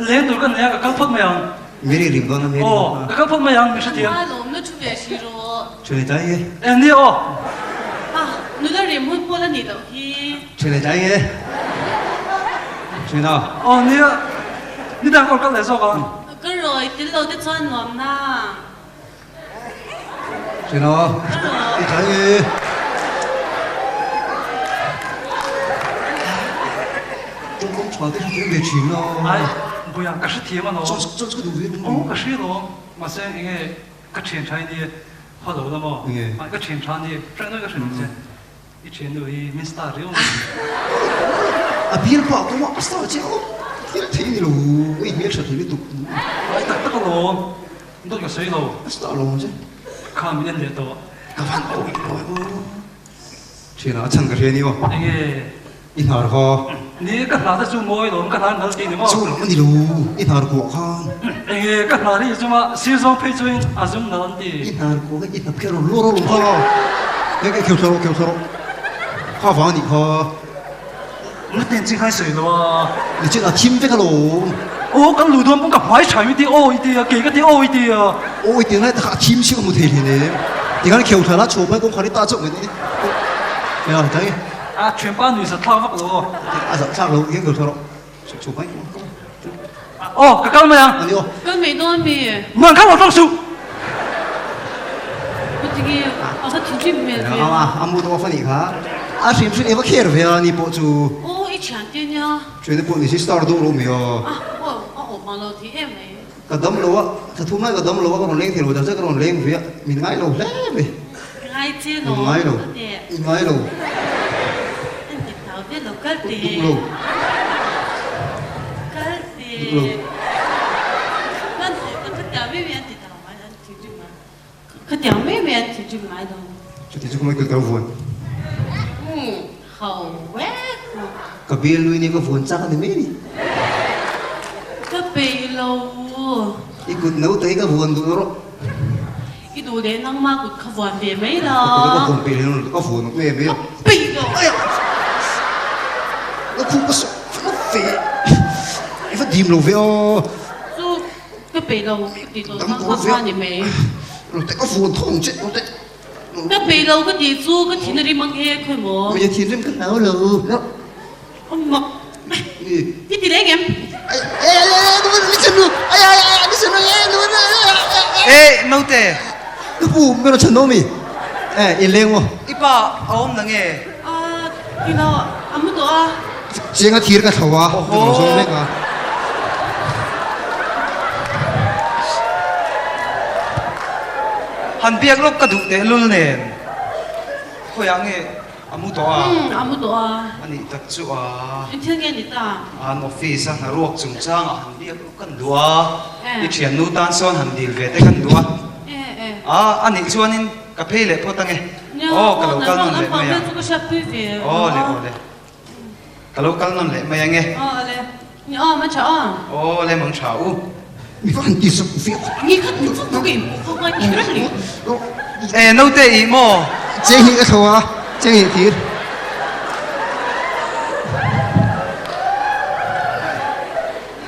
leng tur ka nei a, ka kal phawt mai ang. Mary ring dawn a, Mary. Aw, ka kal phawt mai ang, mi hrethiam. Ka lawm na thu ve hri rawh. Ṭhian leh tlai e. E nia aw. Ah, nula rim hun pawl a nih loh hi. Ṭhian leh tlai e. Ṭhian a. Aw nia, nidang kawr kal leh zawk ang. Ka rawi tel lo te chuan nuam na. Ṭhian a, i tlai e. Ṭawngkam ṭha te hrethiam ve ṭhin la. Ai, Buia, ka hrethiam alawm. Chuan chuan chu ka duh ve bawk. Aw, ka hria alawm. Mahse, enge ka ṭhian ṭha i nia. Haw lo la maw? Enge? Ka ṭhian ṭha a ni. Frank nawi ka hre lo che. I ṭhiannu hi min star riau mai. A bial pah kawng a star che aw. Thil thei ni lo, i hmel ṭha thei lutuk. Ai tak tak alawm. Dawt ka sawi lo. A star lo ang che. Kha min en leh tawh. Ka van awih lo em aw. Ṭhianah a chhan ka hria ni aw. Enge? I hnar kha. Ni, ka hnar te chu mawi lawm, ka hnar nal tih ni maw? Chu lam a ni lo, i hnar kuah khan. Enge ka hnar hi chunga sir zawng phei chuin a zum nal an ti. I hnar kuah kha i hnap kher rawn lawr alawm kha. Enge kheu thla rawh, kheu thla rawh. Kha vang a nih kha. Na ten chi khai sawi lo a. Ni chin a thim vek alawm. Aw kan luh dawn pawn ka hmai tha i ti aw i ti a, kei ka ti aw i ti a. Aw i ti ngai takah a thim chiah ka hmu thei hlen em. Tikhan kheu thla la chhuah mai kawngkhar i ta chauh mai dawn ni. Eng a ni? A thianpa nui zat thlak vak lo aw. A zat thlak lo hian kheu thla rawh. Chhuah mai. Aw ka kal mai ang. Ani aw. Kal mai dawn mi. Muan kha lo tawk suh. Kutigi a va thinrim hmel ve a. A mu tawh a fa nih kha. A hrim hrim eva kher ve a ni pawh chu. Aw i thian te nia. Thian te pawh ni si star deuh lo mai a. A aw a awm ang lo thei em mai. Ka dam lo a, thla thum lai ka dam lo a ka rawn leng thei lo tak zet ka rawn leng ve a, min ngai lo hle mai. Ka ngai che lo. Min ngai lo. Min ngai lo. An ti tau ve lo kal te. Duh lo. Kal te. Duh lo. Nan ka tiang mai mai an ti tau mai an thinrim a. Ka tiang mai mai an thinrim ngai lo. Chuti chu ka mai ka vuan. Umm ho vek ho. Ka bial nui nia ka vuan chak a ni mai ni. Ka peih lo. I kut no te hi ka vuan duh rawh. I duh leh nangma kut kha vuan ve mai la. Ka kut a ka vuan peih lo ka vuan awm em em. Ka peih lo. Aia! Ka khup ka sawh ve. I va dim lo ve aw. Chu ka peih lo ka ti tawh kha kha kha ni mai. Rote ka vuan thawng che rote. Ka peih lo ka tih chu ka thin a rim ang e khawi maw. Hmeichhe thinrim ka hlau lo. Mak. I ti reng em? Eh naute. Ka pu mero chhan awm i. Eh i leng maw? I pa a awm na nge? Ah ti lo a mu tawh a. Chiang a thir ka thlo a. Ka lo zawng mek a. Han biak lawk ka duh tehlul nen. Khawiah nge? A mu tawh a. Umm, a mu tawh a. A nih tak chu a. Eng thil nge ni ta? An office a hna ruak chungchangah han biak lawk kan duh a. I thiannu tan sawn han dil ve te kan duh a. A, a nih chuanin ka phei leh phawt ange. Aw, ka lo kal nawn leh mai ang. Aw le, aw le. Ka lo kal nawn leh mai ange. Aw le. Ni aw, man tha aw. Aw le, mang tha u. Mi va han ti sak viau. Ni khat ni chu ka inpawh kha ngai kher a ni. E, naute ih maw? Cheng hi ka thlo a, cheng hi thir.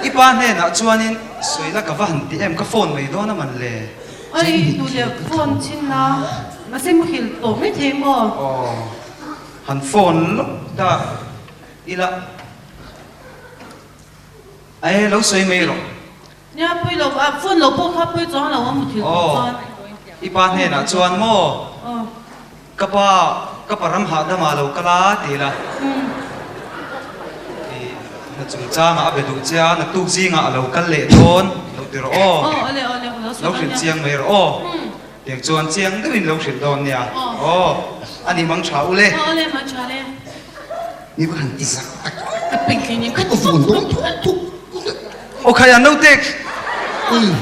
I pa hnenah chuanin sawi la ka va han ti em, ka phone mai dawn a man le. Ai, duh leh phone chin la, mahse muhil tawh mai thei maw? Aw, han phone lawk ta ila. Ae lo sawi mai rawh. Nia pui lo a phone lo pawh kha pui chuang lo a mu thil tur chuan. Aw i pa hnenah chuan maw? Aw. Ka pa. Ka pa ram hahdamah lo kal a ti la. I hna chungchangah a be duh che a, naktuk zingah a lo kal leh dawn lo ti rawh aw. Lo hrilh chiang mai rawh aw. Tiang chuan chiang deuhin lo hrilh dawn nia. Aw, a ni mang tha u le. Mi va han ti zak tak tak ka phone dawn thuk thuk. Aw khai a naute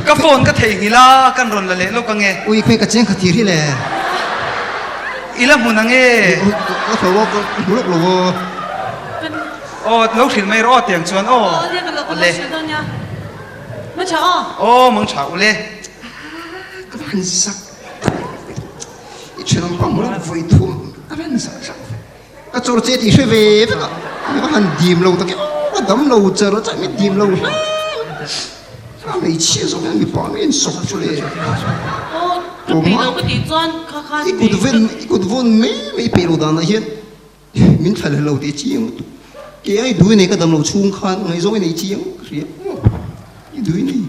ka phone ka theihnghilh a kan rawn la leh lawk ange. Ui khawi ka cheng kha tir hi le. I la hmun ange. Ka hlo a ka hmu lawk lo aw. Aw lo hrilh mai rawh aw tiang chuan aw. Awle. Aw mang tha ule. Ka va han zak tak i thenawm pa hmu lawk vawi thum a va han zak zak ve. Ka chawr che tih hre ve vek a, mi va han dim lo tak e aw, ka dam lo char a chah mi dim lo hle a hmeichhia zawk hian mipa ngei an sawk chu le. I kut ven i kut vawn mai mai peih lo danah hian min thla leh lo tih a chiang lutuk. Kei ai dui nei ka dam lo chhung khan ngaihzawng i nei chiang ka hria i dui nei.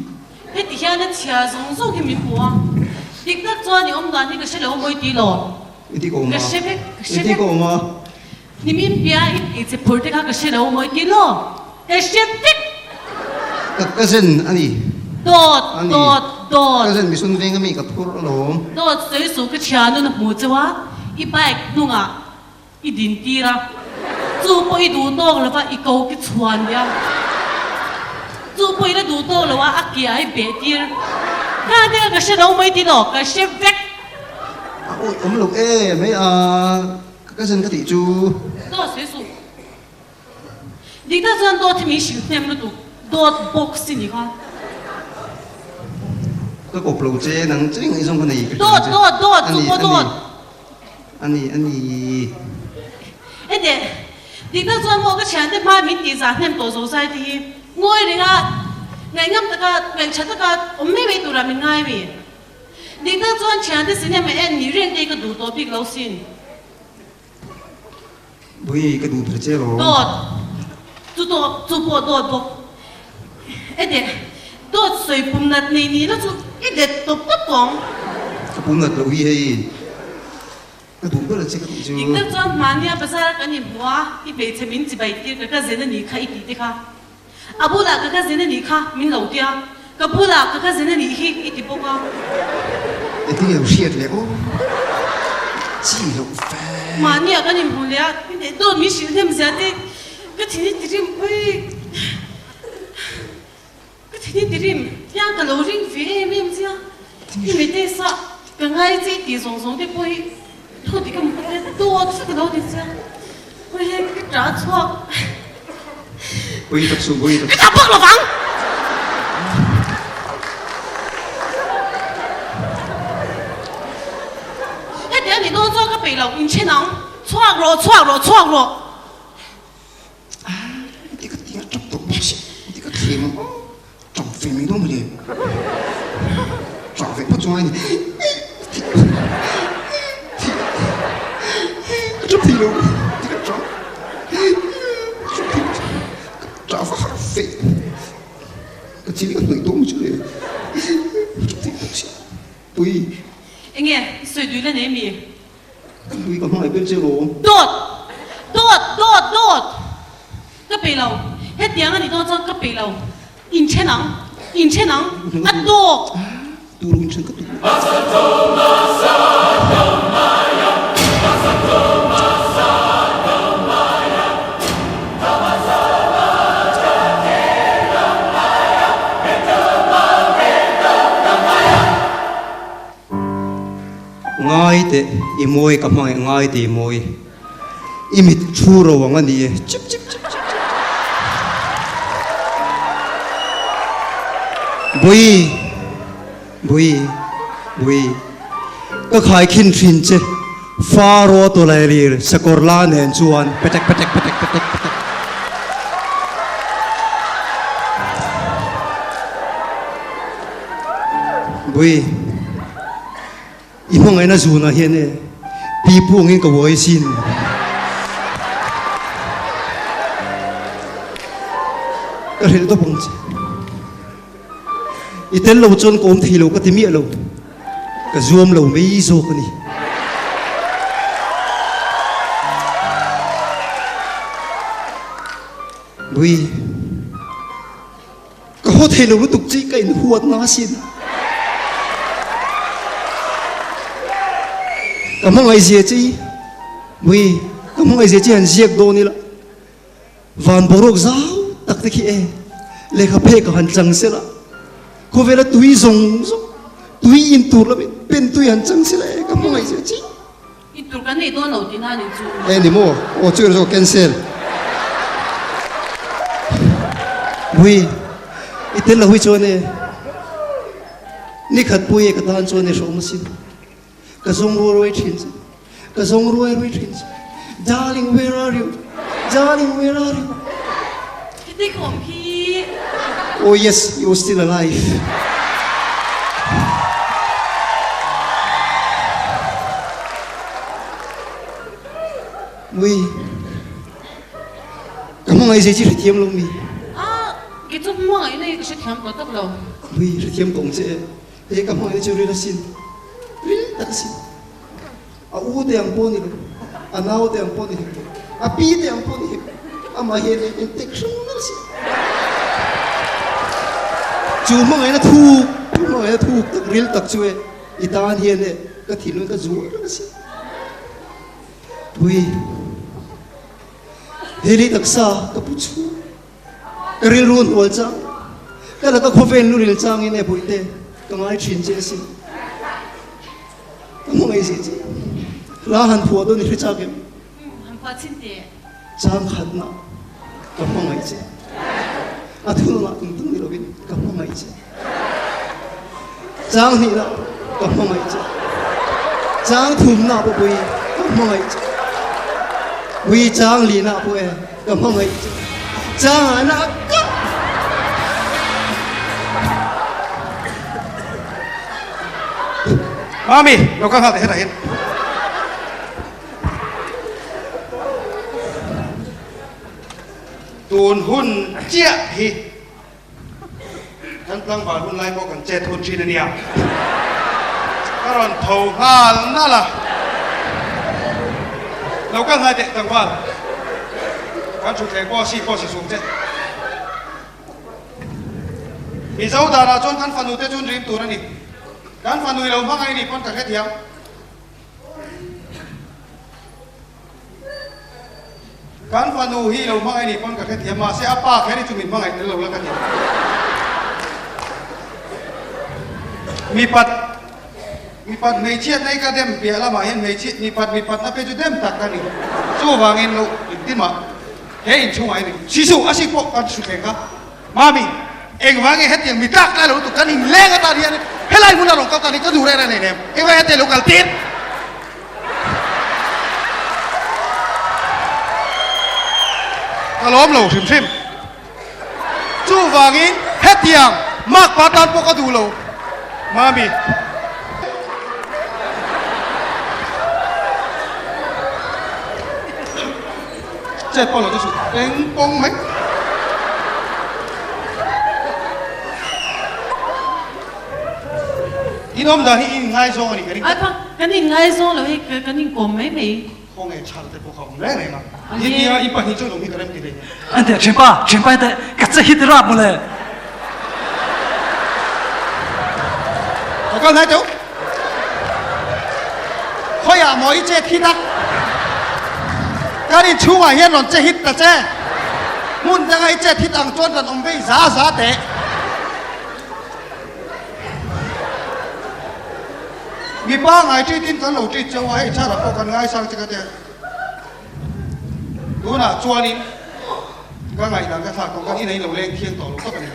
Heti hian a chhia zawng zawng hi min hmu a, dik tak chuan i awm dan hi ka hre lo mawi ti lo. I ti ka awm a. Ka hre vek, ka hre I ti vek. ka awm a. Nimin pia i tih che phur te kha ka hre lo mawi ti law? Ka hre vek. Ka cousin a ni. Dawt, A ni. dawt, dawt. Cousin misun veng ami ka phur alawm. Dawt sawi suh ka thianun a hmu cheu a, i bike hnungah i din tir a, chu pawh i duh tawk lo va i ko ki chhuan nia. Chu pawh i la duh tawk lo a, a ke ah i beh tir. Kha te kha ka hre lo mawi ti law? Ka hre vek. A awih awm lo em hei a ka cousin ka tih chu. Dawt sawi suh. Dik tak chuan dawt hi min hrilh hnem lutuk. Dawt box i ni kha. Ka kawp lo che nang che ngaihzawng ka nei ka hria Dawt che. dawt dawt A ni chu pawh a ni dawt. a ni a ni. Hetiang dik tak chuan maw ka thiante hma min tih zah hnem tawh zo zai te hi ngawi renga ngaihngam taka ngaihṭha taka awm mai mai tura min ngai mi. Dik tak chuan thiante cinema en nih reng te hi ka duh tawh bik lo sin. Bui ka duh ber che lawm. Dawt chu tawh chu pawh dawt bawk. E deh dawt sawi pum nat nei ni la chu i det tawp tawp tawh ang. Ka pum nat loh hi hei ka duh ber che ka tih chu. Dik tak chuan hmania bazar kan inhmu a i hmeichhe min chibai tir ka cousin a nih kha i tih te kha. A bulah ka cousin a nih kha min lo tia, ka bulah ka cousin a nih hi i ti bawk a. Engtin nge hriat leh aw chi loh fe. Mahni ah kan inhmu leh a, i neih dawt min hrilh hnem zia te ka thin i ti rim pui, ka thin i ti rim hian ka lo ring ve em em zia, i mite sa ka ngai che i tih zawng zawng te pawh hi thu dik emaw ka tia dawt vek a lo ni zia. Pui he ka ṭah chhuak. Pui tak suh, pui tak Ka ṭah bawk lo vang! Heti a nih dawn chuan ka peih lo, inthen ang. Chhuak rawh, chhuak rawh, chhuak rawh! Heti ka ti a ṭap tawh bawk si, heti ka thlem ang aw, ṭap ve mai dawn mawle. Ṭah ve phawt chu ngai a ni. Ka ṭap thei lo, heti ka ṭap, ka ṭap thei lo, ka ṭah va har ve. Ka chil ka hnawih dawn chu le, ka ṭap thei bawk si. Pui. Enge, sawi dui la nei mi? Ka hlui ka hmangaih ber che lawm. Dawt! Dawt! Dawt! Dawt! Ka peih lo. Hetiang a nih dawn chuan ka peih lo. Inthen ang. Inthen ang. A tawk! Tu lo inthen ka tu. Ngai teh i mawi ka hmangaih ngai teh i mawi i mit thu ro ang a ni e chip chip chip chip chip Bui bui bui ka khai khin thin che Faro tawlailir sakawr la nen chuan petek petek petek petek petek Bui, i hmangaihna zunah hian e pi pu angin ka uai sin. Ka hrilh dawp ang che. I tel lo chuan ka awm thei lo ka ti miah lo. Ka zuam lo mai zawk a ni. Bui, ka haw thei lo lutuk chi ka inhuatna asin. Ka hmangaihzia chi, Bui, ka hmangaihzia chi han ziak dawn ila. Van boruak zau tak te khi e, lehkha phek a han chang sela, khawvela tui zawng zawng, tui in tur lamin pen tui han chang sela e, ka hmangaih zia chi. In tur kan nei dawn lo tihna a ni chu. E ni maw? Aw chu erawh cancel. Bui, i tel lo hi chuan e, nikhat pui e ka tan chuan e hrawm asin. Ka zawng ruai ruai thin che, ka zawng ruai ruai thin che, Darling where are you, darling where are you? Khiti ka awm khi. Oh yes, you're still alive. Ui, ka hmangaih zei chi hrethiam lo mi. Ah, kei chu hmangaihna hi ka hrethiam tawh tak lo. Ui, hrethiam tawng che. He ka hmangaihna chu ril asin, ril tak asin. A u te ang pawh ni lo, a nau te ang pawh ni hek lo, a pi te ang pawh ni hek lo, amah hian eng eng tek hrang nalh asin. Chu hmangaihna thuk, chu hmangaihna thuk tak ril tak chu e, i tan hian e, ka thinlung ka zuar reng asin. Pui, he lei taksa ka pu chhung. Ka rilru hnual chang, ka laka khawvel lu ril changin e Bawihte, ka ngai thin che asin. Ka hmangaih zia che. Hla han phuah dawn i hre chak em? Han phuah chhin teh. Chang khatna ka hmangaih che. A thununah tum tum ni lovin ka hmangaih che. Chang hnihna ka hmangaih che. Chang thumna pawh pui ka hmangaih che. Pui chang lihna pawh e ka hmangaih che. Chang ah na ka. Mami, lo kal nghal teh hetah hian. Tun hun chiah hi. Kan tlangval hun lai pawh kan chet hun thin a nia. Ka rawn tho nghal nalh a. Lo kal hnai teh tlangval. Kan thutthleng pawh si pawh si sum che. Mizo danah chuan kan fanu te chu an rim tur a ni. Kan fanu i lo hmangaih nih pawn ka hrethiam. Kan fanu hi lo hmangaih nih pawn ka hrethiam mahse a pa kher hi chu min hmangaih tel lo la ka ti. Mipat mipat hmeichhiatna hi ka dem piah lamah hian hmeichhiat mipat mipatna phei chu dem tak ka ni. Chuvangin lo engtimah he inchhungah hian Sisu a sik pawh kan hru thleng kha. Mami, engvang nge hetiang mi tlak tlai lo lutuk kan inleng atan hian helai hmun a rawn kal tan hi ka duh reng reng nei nem, engvang hetiang lo kal tir? Ka lawm lo hrim hrim. Chuvangin hetiang makpa tan pawh ka duh lo, Mami. Chet pawh lo chu suh eng pawng mai. In awm dan hi in inngaizawng a ni ka ring tlat. Kan inngaizawng lo hi kan inkawm mai mai. Khawnge chhar te pawh kha awm reng reng a. Ni tia i pahnih chuan awm hi ka rem ti reng a. An teh ṭhianpa, ṭhianpa hi teh ka che hit rap mawle. Ka kal hnai teuh. Khawiah maw i chet hit a? Kan inchhungah hian rawn che hit ta che. Hmun danga i chet hit ang chuan rawn awm vei za za teh. Mipa ngai ṭitin kan lo ṭit cheu a, hei chharah pawh kan ngaisang che ka ti a. Tunah chuanin ka ngaihdan ka thlak tawh, kan inah in lo leng thiang tawh lo tawp a ni.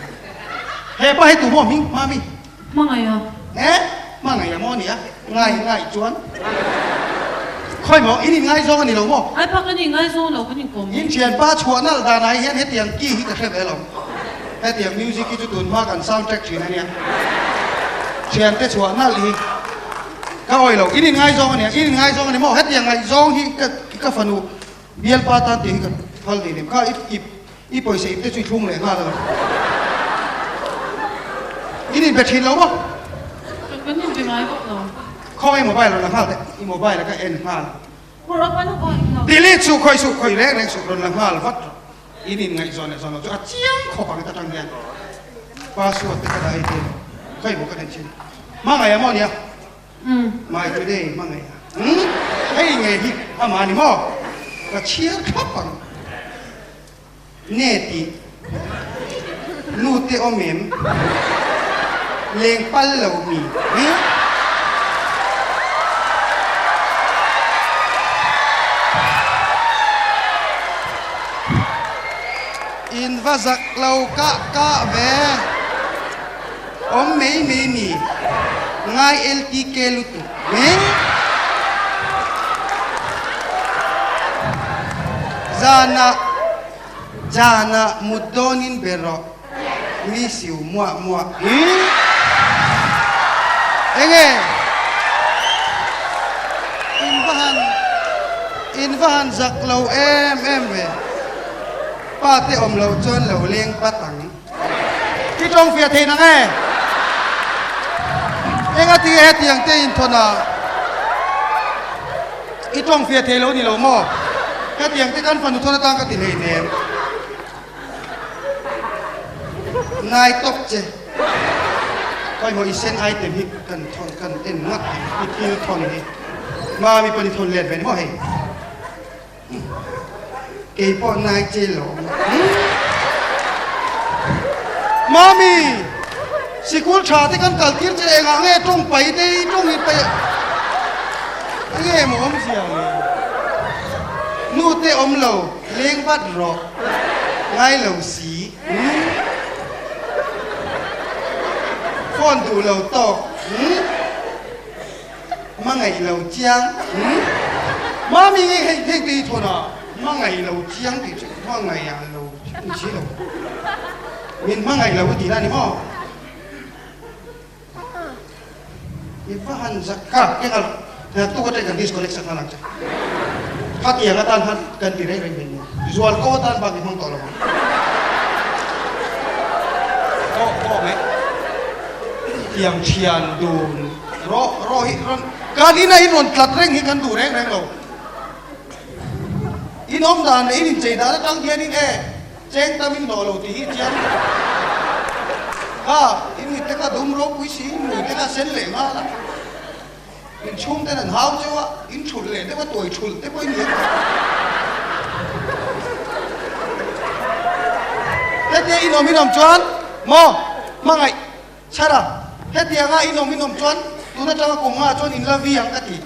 He pa hi tu maw hming hma mi? Hmangaih a. Eh? Hmangaih a maw nia? Ngai ngai chuan. Khawi maw? In inngaizawng a ni lo maw? Ai pa kan inngaizawng lo kan inkawm. In thianpa chhuah nalh danah hian hetiang key hi ka hre ve lo. Hetiang music hi chu tun hma kan sound track thin a nia. Thiante chhuah nalh hi ka awih lo. In inngaizawng a nia. In inngaizawng a ni maw? Hetiang ngaihzawng hi ka ka fanu bialpa tan tih hi ka phal ni nem. Kha i i i pawisa ip te chu i thlung leh nghal alawm. In inbe thin lo maw? Kan inbe ngai bawk lo. Khawnge mobile rawn la nghal teh. I mobile a ka en nghal. Delete suh, khawih suh, khawih reng reng suh rawn la nghal vat rawh. In inngaihzawn leh zawn lo chu a chiang khawp ang ta tang hian password te ka dah hei te khawi maw ka den chin. Hmangaih a maw nia? My today hmangaih a. Hei nge hi amah ni maw? Ka chhiar thlap ang. Nge tih? Nu te awm em? Leng pal lo mi? He? In va zak lo kah kah ve. Awm mai mai mi? Ngai LTK lutuk. He? Zanah Zanah mut dawnin be rawh. Miss you muah muah. Hi? Enge? In va han In va han zak lo em em ve. Pa te awm loh chuan lo leng pat ang. Ki tawng fiah thei nang e. Enga tinge hetiang te inthawn a i tawng fiah thei lo ni lo maw? Hetiang te kan fanu thawn atan ka ti hleinem. Ngai tawp che. Pawimawh i sen item hi kan thawn kan en ngat ang i thil thawn hi. Mami pawn i thawn let ve ni maw hei. Kei pawh ngai che lo. Mami! Sikul tha te kan kal tir che engah nge tawng pai te i tawng i pai enge maw awmzia le? Nu te awm lo, leng vat rawh. Ngai lo si. Phone duh lo tawk. Hmangaih lo chiang. Mami nge hei hei te hi thawn a, hmangaih lo chiang tih chu hmangaih ah lo ni si lo. Min hmangaih lo i tih na ni maw? I va han zak kha keng a tuk atang kan disconnect sak nghal ang che. Khatiang atan khan kan ti reng reng ve nia. Zual ko atan bak i hmang tawh lo ang. Aw aw mai. Tiang thian dun rawh rawh hi rawn kan ina in rawn tlat reng hi kan duh reng reng lo. In awm dan leh in inchei dan atang hianin e cheng tam in hlawh lo tih hi chiang kha in mit te kha dum ropui si in hmui te kha sen leh nghal a. In chhung ten an hau cheu a, in thulh leh deuh a, tuai thulh te pawh i ni ang. Hetia in awm in awm chuan maw hmangaih chhar a, hetianga in awm in awm chuan tun atanga kum ngah chuan in la vi ang ka ti.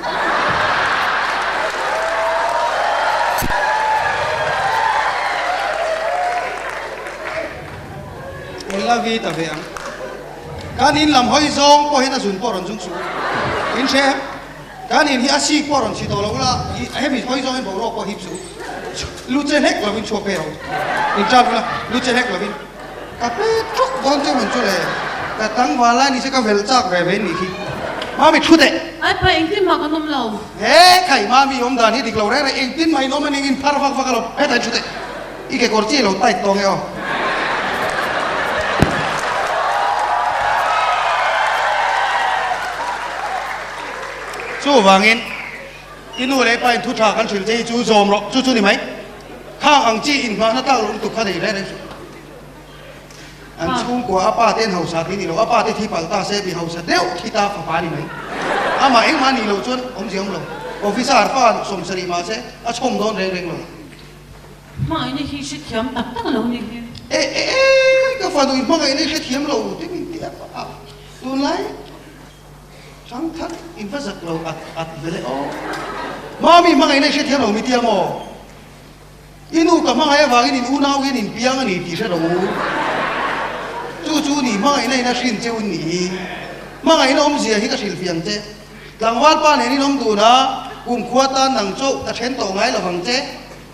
In la vi ta ve ang. Kan in lam hawi zawng pawh hian a zun pawh rawn zung suh. In hre em? Kan in hi a sik pawh rawn si tawh lo ula, hemi hawi zawng hian boruak pawh hip suh. Lu che hlek lovin chhuak phei rawh u. In tan ula, lu che hlek lovin. Ka pe ṭuk dawn che mun chu le. Ka tlangval lai ni se ka velh chak ve ve nih khi. Mami thu teh. Ai pa engtin mah kan awm lo. He khai Mami awm dan hi dik lo reng reng engtin mah in awm a ning in phar vak vak a lo. Hetah in thu teh. I kekawr chi lo tight tawng e aw. Chuvangin i nu leh i pa in thu tha kan hrilh che hi chu zawm rawh, chu chu ni mai. Khang ang chi inhmahna tlak loh lutuk kha nei reng reng suh. An chhungkua a pa te an hausa tih ni lo, a pa te thi palh ta se mi hausa deuh thi ta fapa ni mai. Amah engmah nih loh chuan awmzia awm lo. Officer fa 70 mahse a chhawm dawn reng reng lo. Hmangaihna hi hrethiam tak tak lo ni hi. E e e, ka fanu i hmangaihna i hrethiam lo ti min ti a a, tunlai hrangthar in va zak lo at at vele aw. Mami hmangaihna i hrethiam lo mi tia maw? I nu ka hmangaih avangin in unau hian in piang a ni tih hre lo u. Chu chu ni hmangaihna in a hrin cheu in nih hi. Hmangaihna awmzia hi ka hrilhfiah ang che. Tlangval pa nen in awm dun a, kumkhua tan nang chauh ka then tawh ngai lovang che,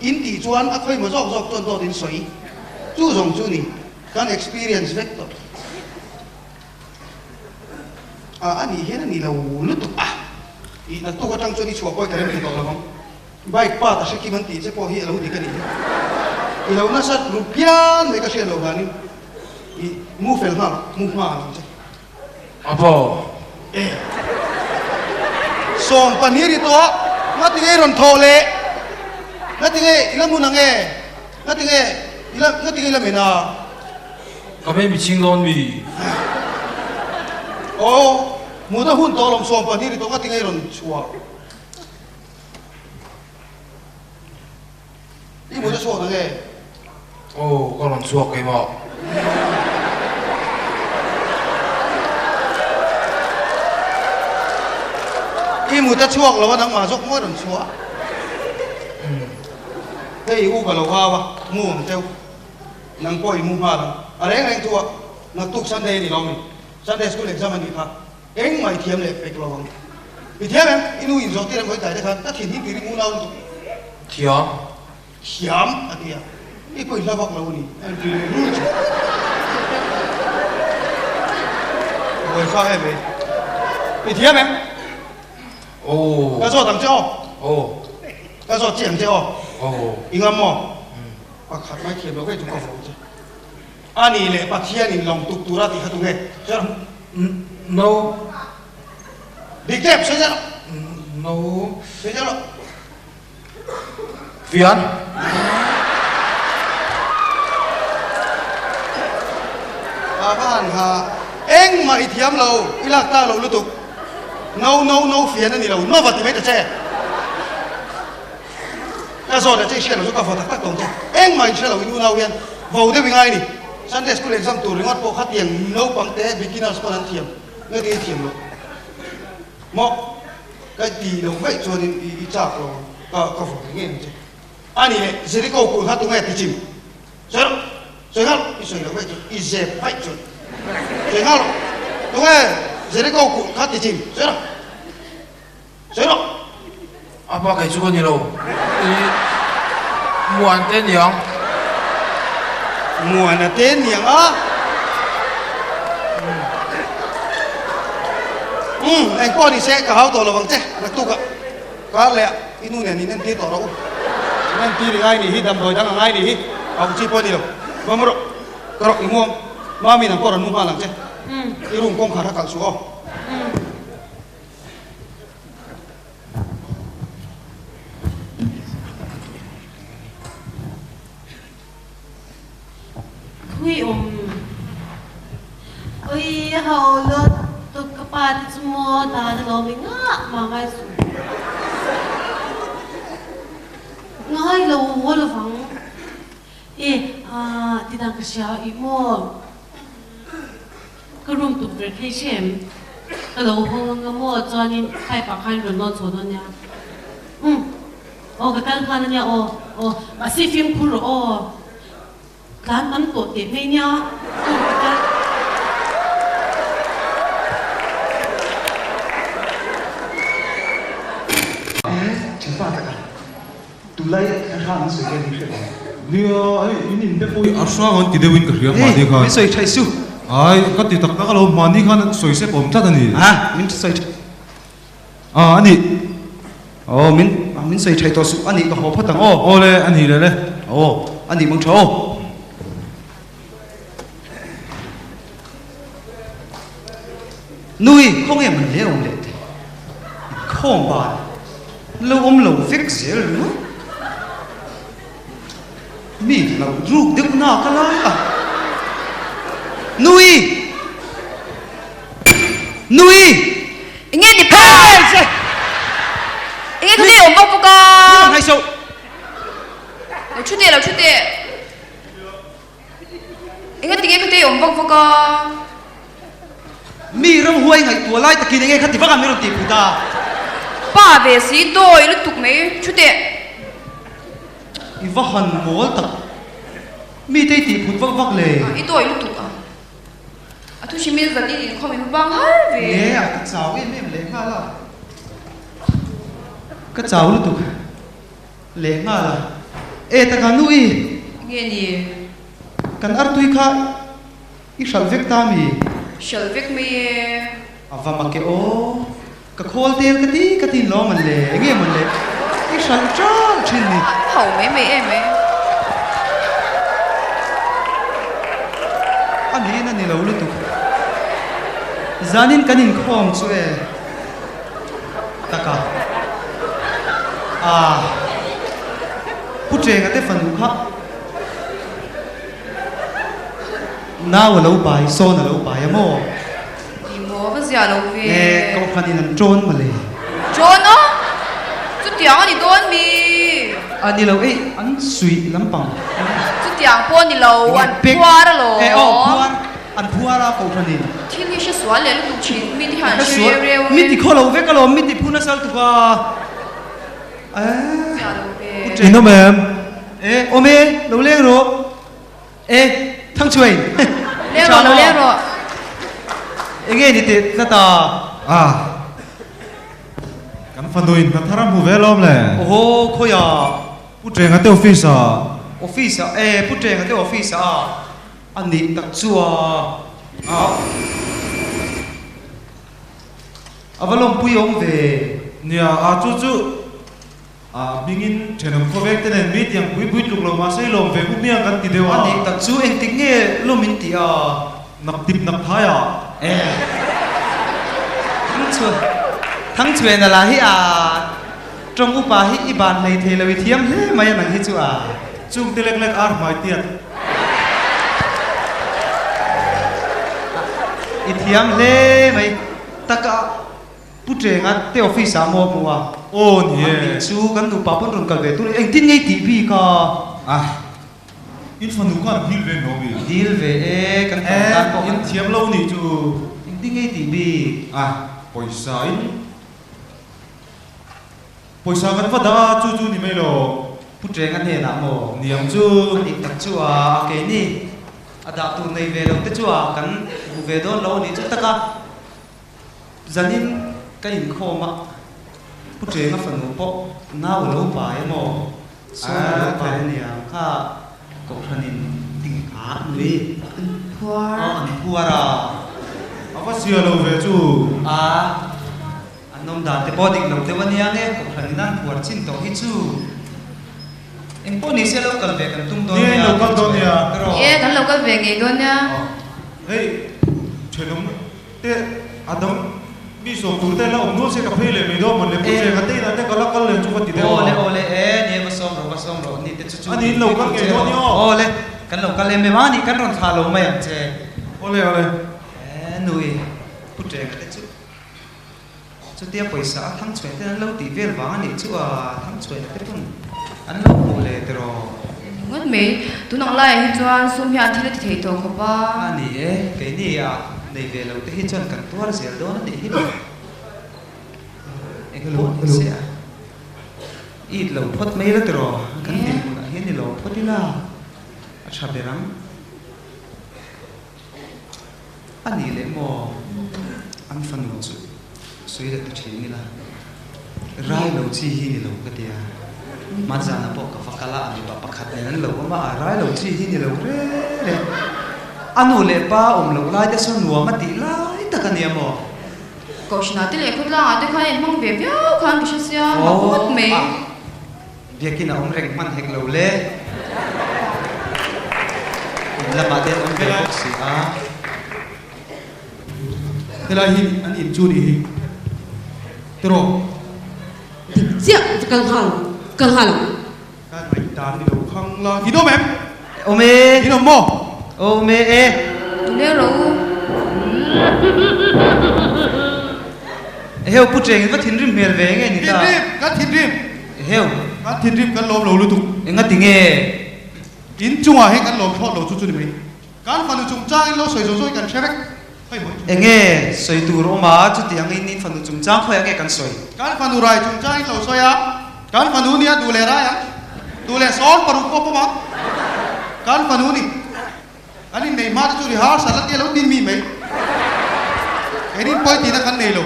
in tih chuan a khawimaw zawk zawk chuan dawt in sawi. Chu zawng chu ni, kan experience vek tawh. A, a nih hian a ni lo lutuk a, tih naktuk atang chuan i chhuah pawh i ka rem ti tawh lovang. Bike path a hre kim an tih che pawh hi a lo dik a nih hi. I lo nasat ru phian mai ka hriat loh danin i mu fel nghal, mu nghal ang che. Apa. E. 12 ri tawh, ngatinge i rawn thawh leh? Ngatinge i la mun ang e? Ngatinge? I la nga tinge i la men a? Ka hmei mi chhing dawn mi? Aw, mut a hun tawh lawm 12 ri tawh nga tinge i rawn chhuah? I mut a chhuak na nge? Aw, ka rawn chhuak keimah. I mut a chhuak lo a nangmah zawk maw i rawn chhuah? Hei i u ka lo hau a, mu ang cheu. Nang pawh i mu nghal ang. A reng reng thu a, naktuk Sunday a ni lo mi? Sunday school exam a nih kha. Engmah i thiam leh pek lo ang. I thiam em? I nu inzawh tir ang hawi tlai te khan ka thin hi tiri unau lutuk. Thiam. Thiam a ti a, i pawi hla vak lo a ni. A inti leh rul thin. Buaithlak em ei. I thiam em? Aw. Ka zawt ang che aw. Aw. Ka zawt chiah ang che aw. Aw. I ngam maw? Pakhat mai thiam lo vei chu ka vawm che. A nih leh Pathianin lawng tuk tura tih kha tu nge? Sawi rawh. No. Dik tep, sawi zel rawh. No. Sawi zel rawh. Fian. A va han ha. Engmah i thiam lo, i lak ta lo lutuk. No, no, no fian a ni lo, nova ti mai ta che. Ka zawt leh che i hriat lo chu ka vaw tak tak tawng che. Engmah in hre lo in unau hian vo deuh i ngai ni. Sunday school exam tur ringawt pawh khatiang naupang te beginners pawn an thiam nge ti i thiam lo maw? Ka ti lo vaih chuan in i chak lo ang ka ka vaw thei ngei ang che. A ni leh Jericho kulh kha tunge ti chim? Sawi rawh, sawi nghal rawh, i sawi lo vaih chuan i zep vaih chuan sawi nghal rawh. Tunge Jericho kulh kha ti chim? Sawi rawh. Sawi rawh. A pa kei chu ka ni lo. I Muan te niang. Muana te niang a. Umm eng pawh ni se ka hau tawh lo vang che naktuk ah kar leh ah i nu nen in entir tawh rawh u. In entir i ngai ni hi damdawi dang a ngai ni hi hau chi pawh a ni lo. Va mu rawh ka rawh i muang mami nang pawh rawn mu nghal ang che. I room kawngkhar kha kalh suh aw. Khui awm Oi ho lo tuk ka pa te chu maw dan a lawm i ngah mah ngai suh. Ngai lo haw lovang e ti dang ka hria i maw. Ka room tukverh thei hre em? Ka lo hawng anga maw chuanin pipe ah khan rawn lawn chho dawn nia. Umm. Aw ka kal nghal ania aw. Aw mahse fimkhur rawh aw. Tlan tam tawh teh mai nia. Umm ka kal. Eh, thianpa taka. Tunlai a hrang an sawi hian min hre lo. Nia, hei in in te pawh hi a hrang an ti deuhin ka hria mahni khan. Min sawi thaih su. Ai, ka ti tak tak alo, mahni khan sawi sep awm tlat a ni. A, min sawi thaih. A, a nih. Aw, min, min sawi thaih tawh suh, a nih ka haw phawt ang aw. Aw le, a nih leh le. Aw, a nih mang tha aw. Nui, khawnge man le awm leh te? Inkhawm ban lo awm lo vek zel ringawt. Mi lo ruk deuh na ka lai a. Nui! Nui! Enge ni pha? Enge kha te awm bawk bawk a? Lo thu teh, lo thu teh. Enge tinge ka tei awm vak vak a? Mi ramhuai ngaihtuah lai takin enge kha ti vak a min rawn tih put a? Pa ve si dawi lutuk mai thu teh. I va han mawl tak. Mi te i tih phut vak vak le. I dawi lutuk a. A thu hrim in zan in inkhawm in bang har ve. Nge a ka chau em em leh nghal a. Ka chau lutuk. Leh nghal a. E taka nu i. Nge ni? Kan artui kha i hralh vek ta mi? Hralh vek mai e. A va mak e aw. Ka khawl tel ka ti ka tin lo man le. Enge man le? I hralh ṭalh ṭhin ni. A ho mai mai em e. A niin a ni lo lutuk. Zanin kan inkhawm chu e. Taka a Pu Ṭenga te fanu kha. Nau a lo pai, sawn a lo pai a maw? Ni maw, va zia lo ve. E, kohhranin an ṭawn mawle. Ṭawn a? Chutiang a ni dawn mi? A ni lo, ei, an suih lampang. Chutiang pawh a ni lo, an phuar alawm. E aw, phuar, an phuar a kohhranin. Thil hi hre sual leh lutuk thin, mi ti han hre reu reu ang e. Mi ti khaw lo vek alawm, mi ti phu nasa lutuk a. E, Zia lo ve. In awm em? E, awm e, lo leng rawh. E, Thangchhuain! Leng rawh, lo leng rawh. Enge ni teh tlat a? Ah, kan fanuin hna thar a hmu ve alawm le. Awhaw, khawiah? Pu Ṭenga te office ah. Office ah? E, Pu Ṭenga te office ah a nih tak chu a. Ah. A va lawmpui awm ve. Nia, a chu chu. A hmingin thenawm khawvek te nen mi tiang pui pui tluk lo mahse i lawm ve hmu miang kan ti deuh a. A nih tak chu engtik nge lawm in tih a? Nak tip nak thai a. E. Thangchhuan Thangchhuan a la hi a tawng upa hi i ban hlei thei lo i thiam hle mai a nang hi chu a. Chung te lek lek ar hmai tiat. I thiam hle mai tak a. Pu Ṭenga te office ah maw a hmu a? Aw ni e. An nih chu kan nupa pawn rawn kal ve tur engtin ngei tih bik a? Ah, in fanu khan dil ve maw mi? Dil ve e, kan kal tan pawh kan. In thiam lo nih chu. Engtin ngei tih bik? Ah, pawisa in pawisa kan va dah a, chu chu ni mai lo. Pu Ṭenga hnenah maw? Niang chu. A nih tak chu a, keini a dah tur nei ve lo te chu a kan hmu ve dawn lo a nih chu tak a. Zanin ka inkhawm a, Pu Ṭenga fanu pawh nau a lo pai emaw, sawn a lo pai a nia, kha Kohhranin ting a nui. An phuar. Aw, an phuar a. A va sia lo ve chu. A, an awm dan te pawh dik lo deuh a nia nge, Kohhranin an phuar chin tawh hi chu. Engpawh ni se lo kal ve kan tum dawn nia. Ni, lo kal dawn nia. Ni e, kan lo kal ve ngei dawn nia. Hei, ṭhenawm. Te a dang mi sawm tur te la awm nual se ka phei leh mai dawn mawn le pu che ka te inah te ka la kal leh chu ka ti deuh a. Awle awle e ni va sawm rawh va sawm rawh ni te chu chu A niin lo kal ngei dawn i aw. Awle kan lo kal em em a ni kan rawn thlah lo mai ang che. Awle awle. E nui pu Ṭenga te chu chutia pawisa a Thangchhuaina ten an lo tih vel vang a nih chu a Thangchhuaina te pawn an lo hmuh leh tiraw. Ngawt mai, tun ang laiah hi chuan sum hian thil a ti thei tawh khawp a. A ni e, keini a nei ve lo te hi chuan kan tuar zel dawn a nih hi maw? Eng pawh ni se a, it lo phawt mai la tiraw? Kan dinhmunah hian i lo phawt ila a tha ber ang. A nih leh maw? An fanu chu sawi leh ta thin ila, rai lo chi hi ni lo ka ti a, hmanzana pawh ka va kal a, a mipa pakhat nen an lo awm a, a rai lo chi hi ni lo re re. A nu leh pa awm loh lai te saw nuam a tih lai tak a nia maw? Kohhranah te leh khawtlangah te khan inhmang ve viau khan ka hre sia, mak ngawt mai. Biakin a awm reng hman hek lo le. In lamah te an awm ve bawk si a. Helai hi an in chu nih hi tiraw? Dik chiah va kal nghal kal nghal ang. Ka ngaihdan ni lo khang la. In awm em? Awm e. In awm maw? Awm e e. Tule rawh u. Eheu Pu Cheng in va thinrim hmel ve nge ni ta? Thinrim! Kan thinrim! Eheu! Kan thinrim kan lawm lo lutuk. Enga ti nge? In chungah hian kan lawm thlawt lo chu chu ni mai. Kan fanu chungchang in lo sawi zawh zawh hi kan hre vek. Khawi maw? Enge sawi tur awm a, chuti angin in fanu chungchang khawi ange kan sawi? Kan fanu rai chungchang in lo sawi a, kan fanu nia duh leh rai ang, duh leh sawn paruk pawh pawm ang. Kan fanu ni. Kan innei hma te chu rehearsal a tia lo tin mi mai. Keinin pawi tihna kan nei lo.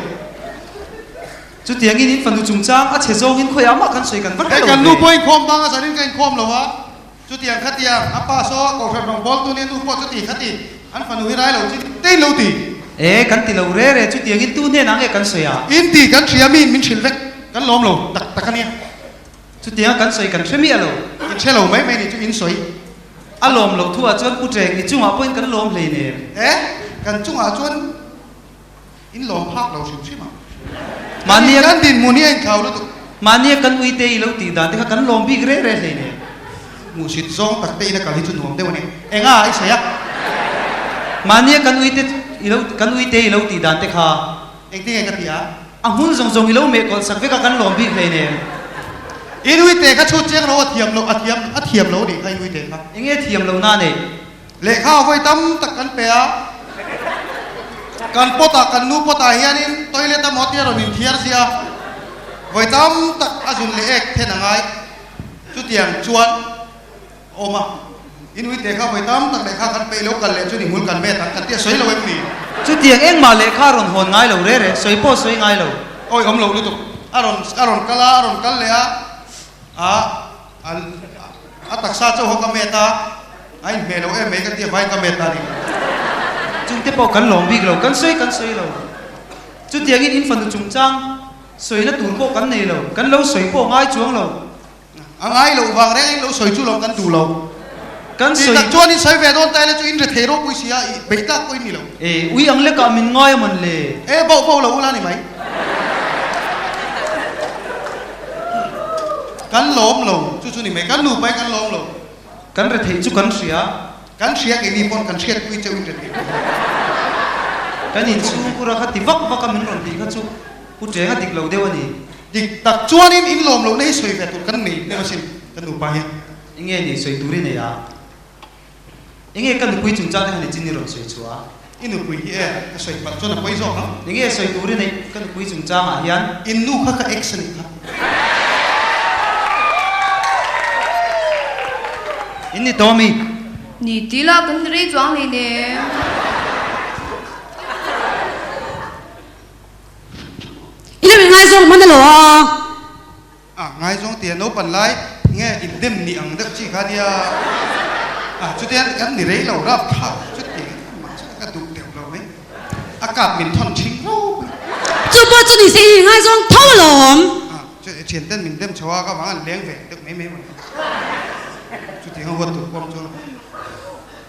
Chutiangin in fanu chungchang a chhe zawngin khawiah mah kan sawi kan va hre lo ve. Hei kan nu pawh inkhawm bang a zanin ka inkhawm lo a, chutiang khatiang a pa saw kohhran rawngbawltu nia nu pawh chuti khati an fanu hi rai lo chi tein lo ti. E kan ti lo re re chutiangin tu hnenah nge kan sawi a? In ti kan hria miin min hrilh vek kan lawm lo tak tak a nia. Chutianga kan sawi kan hre miah lo. In hre lo mai mai nih chu in sawi. A lawm loh thuah chuan Pu Cheng i chungah pawhin kan lawm hlei nem. E, kan chungah chuan in lawm phak lo hrim hrim ang. Mahnia Kan dinhmun hi a inthlau lutuk. Mahnia kan uite i lo tih dan te kha kan lawm bik reh reh hlei nem. Hmuhsit zawng tak te in a kal hi chu nuam deuh a ni. Enga i sawi a? Mahnia kan uite i lo kan uite i lo tih dan te kha. Engtin nge ka ti a? A hmun zawng zawng i lo meh kawlh sak vek a kan lawm bik hleinem. In uite kha chhut chiang lo a thiam lo a thiam a thiam lo nih kha in uite kha. Enge thiam lo na nei? Lehkha vawi tam tak kan pe a, kan pot ah kan nu pot ah hianin toilet a maw tia rawn inthiar zia vawi tam tak a zun leh ek then a ngai. Chutiang chuan a awm a, in uite kha vawi tam tak lehkha kan peih lo kal leh chu ni hmul kan met ang kan tih a sawi lo em ni? Chutiang engmah lehkha a rawn hawn ngai lo re re, sawi pawh sawi ngai lo. Awi awm lo lutuk, a rawn a rawn kal a, a rawn kal leh a, a a taksa chauh ho ka met a, A inhmeh lo em mai ka ti a, vai ka met ta ni. Chungte pawh kan lawm bik lo, kan sawi kan sawi lo. Chutiangin in fanu chungchang sawina tur pawh kan nei lo, kan lo sawi pawh ngai chuang lo. A ngai loh vang reng in lo sawi chu lo kan duh lo. Kan Tih sawi. tak chuan in sawi ve dawn ta ila chu in rethei ropui si a, i beih tlak pawh in ni lo. E, ui ang lekah min ngai a mawn le. E, bauh bauh lo ula ni mai. Kan lawm lo, chu chu ni mai. Kan nupa hi kan lawm lo. Kan retheih chu kan hria. Kan hria keini pawn kan hriatpui cheuh in retheih pawh hi. Kan inchhungkura kha ti vak vak a min rawn tih kha chu Pu Ṭenga dik lo deuh a ni. Dik tak chuanin in lawm lohna hi sawi ve tur kan nei deuh asin kan nupa hian. Enge ni sawi tur i nei a? Enge ka nupui chungchang te han i chin i rawn sawi chhuah a? I nupui hi e, ka sawi palh chuan a pawi zawk ang. Enge sawi tur i neih ka nupui chungchang ah hian? In nu kha ka ex a nih kha. In ni tawh ami? Ni ti la, kan ni rei chuang hleinem. I lo inngaizawng hman alo a? A ngaizawng tia naupan lai nge indem ni ang deuh chi kha nia a chutiang kan ni rei lo rap thlak chuti mah chuan ka duh deuh lo mai a kap min thawn thing ro mai. Chu pawh chu ni se i ngaizawng tho alawm. A chu thian ten min dem chho a ka vang an leng ve deuh mai mai mai chutiang a huat tur pawm chuan.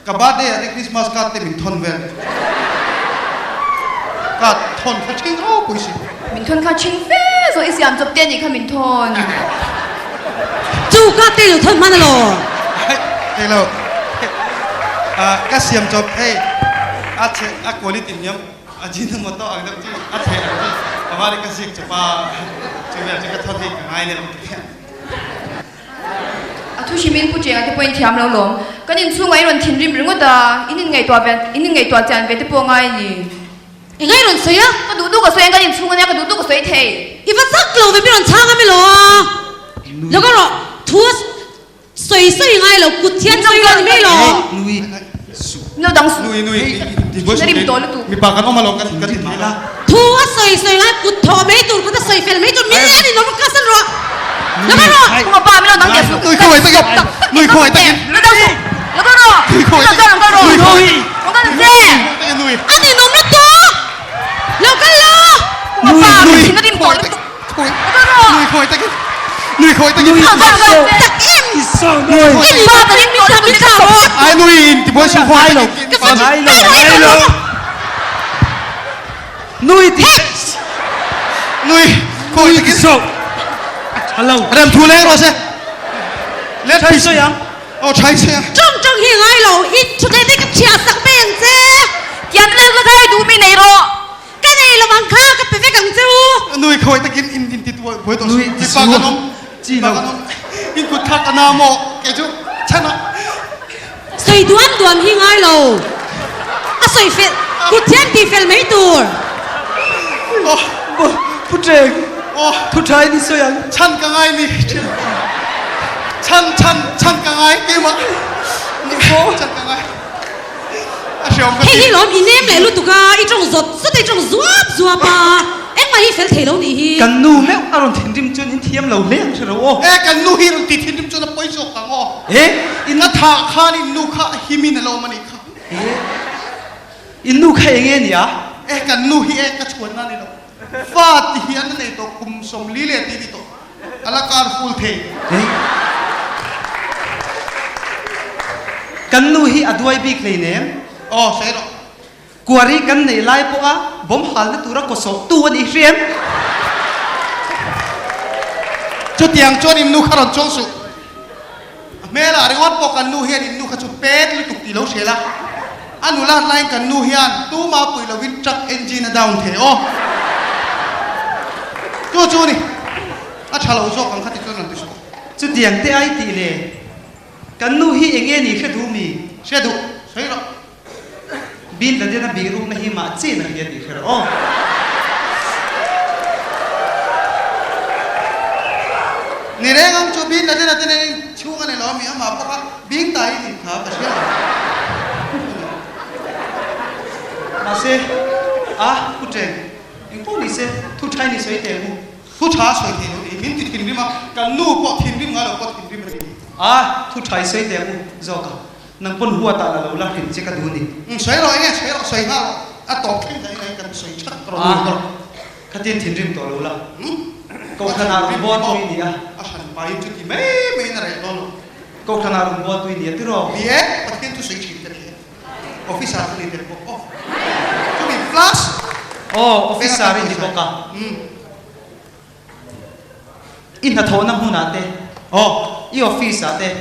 Ka birthday ah te Christmas card te min thawn vel. Card thawn kha ṭhing ropui si. Min thawn kha ṭhing fe zawh i siam chawp te anih kha min thawn. Chu card te i lo thawn hman alaw? Hei lo. Ka siam chawp hei a chhe a quality hniam Ajinomoto ang deuh chi a chhe ang chi amah ka zik chawp a chu vel chu ka thawn hei ka ngai leh lo ti. A thu hrimin Pu Chenga te pawhin thiam lo lawm. Kan inchhungah i rawn thinrim ringawt a, in inngaihtuah ve, in inngaihtuah chian ve te pawh a ngai a ni. I ngai rawn sawi a? Ka duh duh ka sawi ang, kan inchhung ania ka duh duh ka sawi thei. I va chak lo ve, mi rawn chhang a mi lo a. Lo ka rawh, thu a sawi sawi ngai lo, kut hian sawi lo ni mai lo. Nui suh. Nilo dang suh. Nui nui ti buai Thin a rim tawh lutuk. Mipa kan awm alawm kan kan ti thei la. Thu a sawi sawi ngai kut thawh mai tur kut a sawi fel mai tur min lian in awm ka san rawh. Lo kal rawh. Kuma pa min lo dang teh suh. Nui khawngaih takin nui khawngaih takin. Lo dang suh. Lo kal rawh. Nui khawngaih Lo kal rawh. Nui khawngaih Lo kal che. Nui. A ninawm lutuk. Lo kal lo. Kuma pa min thin a rim tawh lutuk. Lo kal rawh. Nui khawngaih takin nui khawngaih takin. Lo kal rawh. Tak em. Nui I ninawm ka rim tawh lutuk. Ai nui in ti buai suh khawngaih takin. Ka Ngai lo ngai lo. Nui ti Nui khawngaih takin. So a tha lo. Rem thu leng rawh se. Let Chai sawi ang. Aw chai sawi ang. Tawng tawng hi ngai lo i thu thei te ka chhiah sak mai ang che. Tiang te la khai duh mi nei rawh. Ka nei lo ang kha ka pe vek ang che u. Nui khawngaih takin in in ti tuai buai tawh Nui suh. ti Mipa kan awm. Chi Mipa lo. kan awm. In kut thak a na maw kei chu chhan ah. Sawi duam duam hi ngai lo. A sawi fel, kut thiam tih fel mai tur. Aw. Pu Ṭeng, Aw. thu ṭha in i sawi ang. Chhan ka ngai ni. Chhan, chhan, chhan ka ngai keimah. Chhan ka ngai. A hreawm ka ti. Hei hi lawm i nem leh lutuk a, i ṭawng zawt zawt a, i ṭawng zuap zuap a. Engmah hi fel thei lo nih hi. Kan nu meuh a rawn thinrim chuan in thiam lo hle ang hre lo aw. E, kan nu hi rawn ti thinrim chuan a pawi zawk ang aw. E, in A thah khan in nu kha a him in a lo awm a nih kha. E, in nu kha eng nge nia? E, kan nu hi e ka chhuanna a ni lo. Fa ti hian a nei tawh kum 40 leh ti ni tawh. A la kar full thei. E, kan nu hi a duai bik hleinem. Aw, sawi rawh. Quarry kan neih lai pawha bomb halna tura kaw sawh tu a nih hriam. Chutiang chuan in nu kha rawn chuang suh. A hmelah ringawt pawh kan nu hian in nu kha chu pet lutuk tih lo hrial a. A nulat laiin kan nu hian tuma pui lovin truck engine a down thei aw. Chu chu ni, a tha lo zawk ang kha ti chuan rawn ti suh. Chutiang te ai tih le, kan nu hi eng nge ni hre duh mi? Hre duh, sawi rawh. Bin Laden a bih rukna hi mah chin a hria tih hre rawh aw. Ni reng ang chu Bin Laden a te nen in chhung a ni lo a mi amah pawh kha bing ta in in kha ka hria lo. Mahse, a pu Teng, eng pawh ni se thu tha in i sawi teh mu. Thu tha a sawi thei lo tih min ti thinrim a, kan nu pawh thinrim ngai lo pawh thinrim a ni. A, thu tha i sawi teh mu zawk a. Nang pawn huatah la lo la hrilh che ka duh ni. Umm sawi rawh enge sawi rawh sawi nghal rawh a tawp thleng daih mai kan sawi that rawh Ah khatin thinrim tawh lo la Kohhranah rawn bawl tui ni a. A hran pahin chuti mai mai in a reh dawn lo. Kohhranah rawn bawl tui ni a tiraw? Ni e, Pathian chu sawi thin ka ni e. Officer ka ni tel bawk aw. Chumi plus. Aw officer i ni bawk a. Umm. I hnathawhna hmunah te, i office ah te,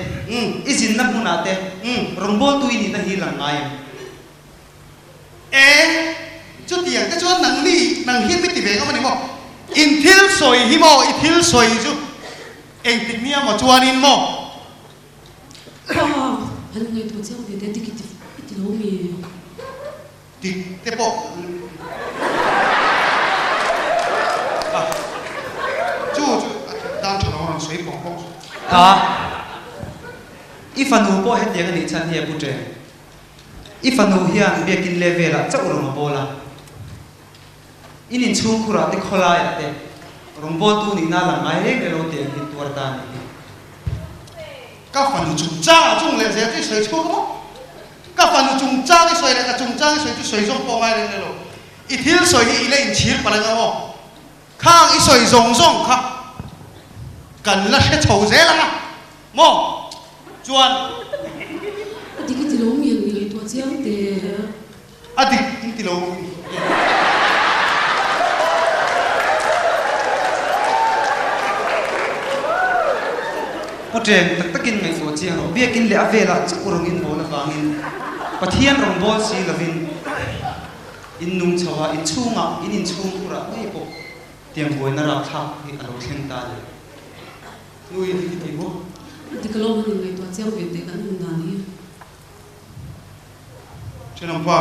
i zinna hmunah te rawngbawltu i nihna hi lang ngai em? E, chutiang te chuan nangni, nang hian mi ti ve ngam a ni maw? In thil sawi hi maw, i thil sawi chu engtik nia maw chuanin maw? Aw, han ngaihtuah chiang ve teh, dik i ti lo mi? Dik te pawh a chu chu a dan tha lo a rawn sawi pawng pawng. A, i fanu pawh hetiang a nih chhan hi a pu ṭeng. I fanu hian biakin level ah chauh rawn a bawl a. In inchhungkhurah te khawlaiah te rawngbawltu nihna lang ngai reng reng lo tiang hi tuar ta a nih hi. Ka fanu chungchangah chung leh zel chu i sawi chhuak a maw? Ka fanu chungchang i sawi leh ka chungchang i sawi chu sawi zawng pawh ngai reng reng lo. I thil sawi hi i la inchhir palh ang aw. Khang i sawi zawng zawng kha kan la hre chho zel ang a maw? Chuan. A dik i ti lo mi ang i ngaihtuah chiang teh. A dik in ti lo mi. Pu Ṭeng, tak takin ngaihtuah chiang rawh. Biakin leh a velah chauh rawngin bawl avangin Pathian rawn bawl si lovin in nung chho a, in chhungah, in inchhungkhurah ngei pawh tiang buaina rapthlak hi a lo thleng ta le. Nui dik i ti maw? Dik alawm han inngaihtuah chiang ve teh kan hun dan hi. Thenawmpa,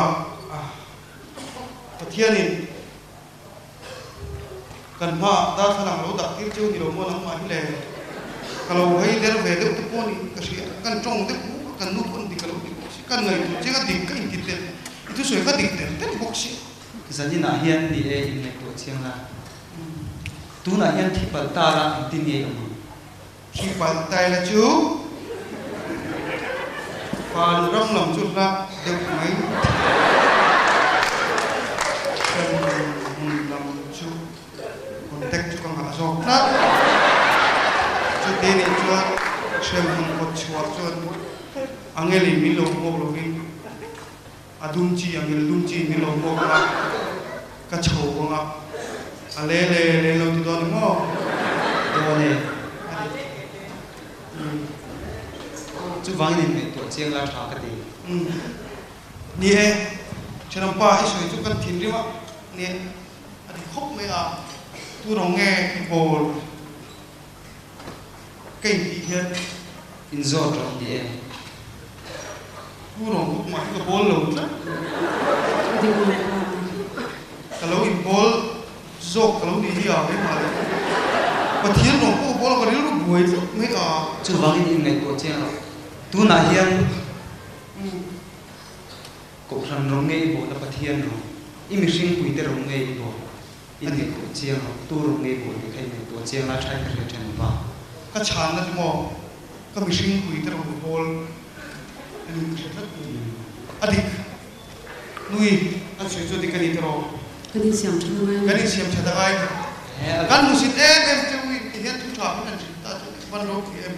Pathianin kan hmaah darthlalang lo dah tir cheu ni lo maw nangmah hi le? Ka lo hawi der ve deuh te pawh ni ka hria, kan tawng deuh buk a, kan nu pawn dik a lo ti bawk si, kan ngaihtuah chiang a dik ka inti tel, i thusawi kha dik tel tel bawk si. Zaninah hian ni e inngaihtuah chiang la, tunah hian thi palh ta la engtin nge i awm ang? Khi palh tai la chu van ram lam chu hla deuh mai hrem hmun lam chu contact chu ka nghah zawk tlat. Chuti nih chuan hrem hmun kawt chhuah chuan angelin min lo hmuak lovin a dum chi angel dum chi min lo hmuak a, ka chho vang a, a le le le lo ti dawn ni maw? Dawn e. Chuvangin inngaihtuah chiang la tha ka ti. Umm. Ni e, thenawmpa i sawi chu kan thinrim a, ni e, a ti khawp mai a, tu rawng nge i bawl? Ka intih hian inzawt rawh ni e. Pu rawng bawk mah hi ka bawl lo tlat. Ka lo inbawl zawk ka lo ni hi a keimah leh Pathian rawng pawh ka bawl a ka rilru buai tlat mai a. Chuvangin inngaihtuah chiang rawh. Tunah hian Kohhran rawng nge i bawl a Pathian rawng, i mihringpuite rawng nge i bawl? I ngaihtuah chiang rawh, tu rawng ngei bawl tih kha i ngaihtuah chiang lai thain ka hria then va. Ka chhanna chu maw, ka mihring pui te rawng bawl a ni ka hre tlat mai. A dik, nui an sawi chu a dik a ni tiraw? Kan insiam that a ngai a ni. Kan insiam that a ngai a ni. Kan hmusit em em cheu in ti hian thu tha min han hrilh ta chu van lo thi em.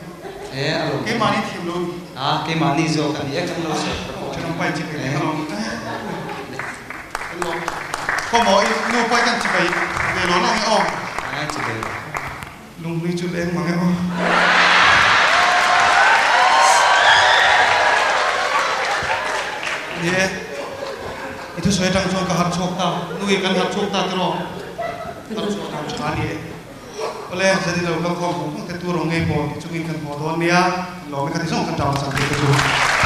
Keimahni thiam lo ni. A, keimahni zawk a ni e, kan lo sawi ta pawh a ni. Thenawmpa in chi ve leh alawm. Khawmaw i nu pawi kan chibai ve lo lo nge aw? Ai chibai lo. Lunghlui chu leng mang e aw. Ni e. I thusawi atang chuan ka harh chhuak ta. Nui, kan harh chhuak ta tiraw? Harh chhuak dan tha a ni e. Awle, zanin lo kal khawm vung vung te tur awm ngei pawh ti chungin kan haw dawn nia. Lawm e, kha ti zawng kan ṭau chang te chu.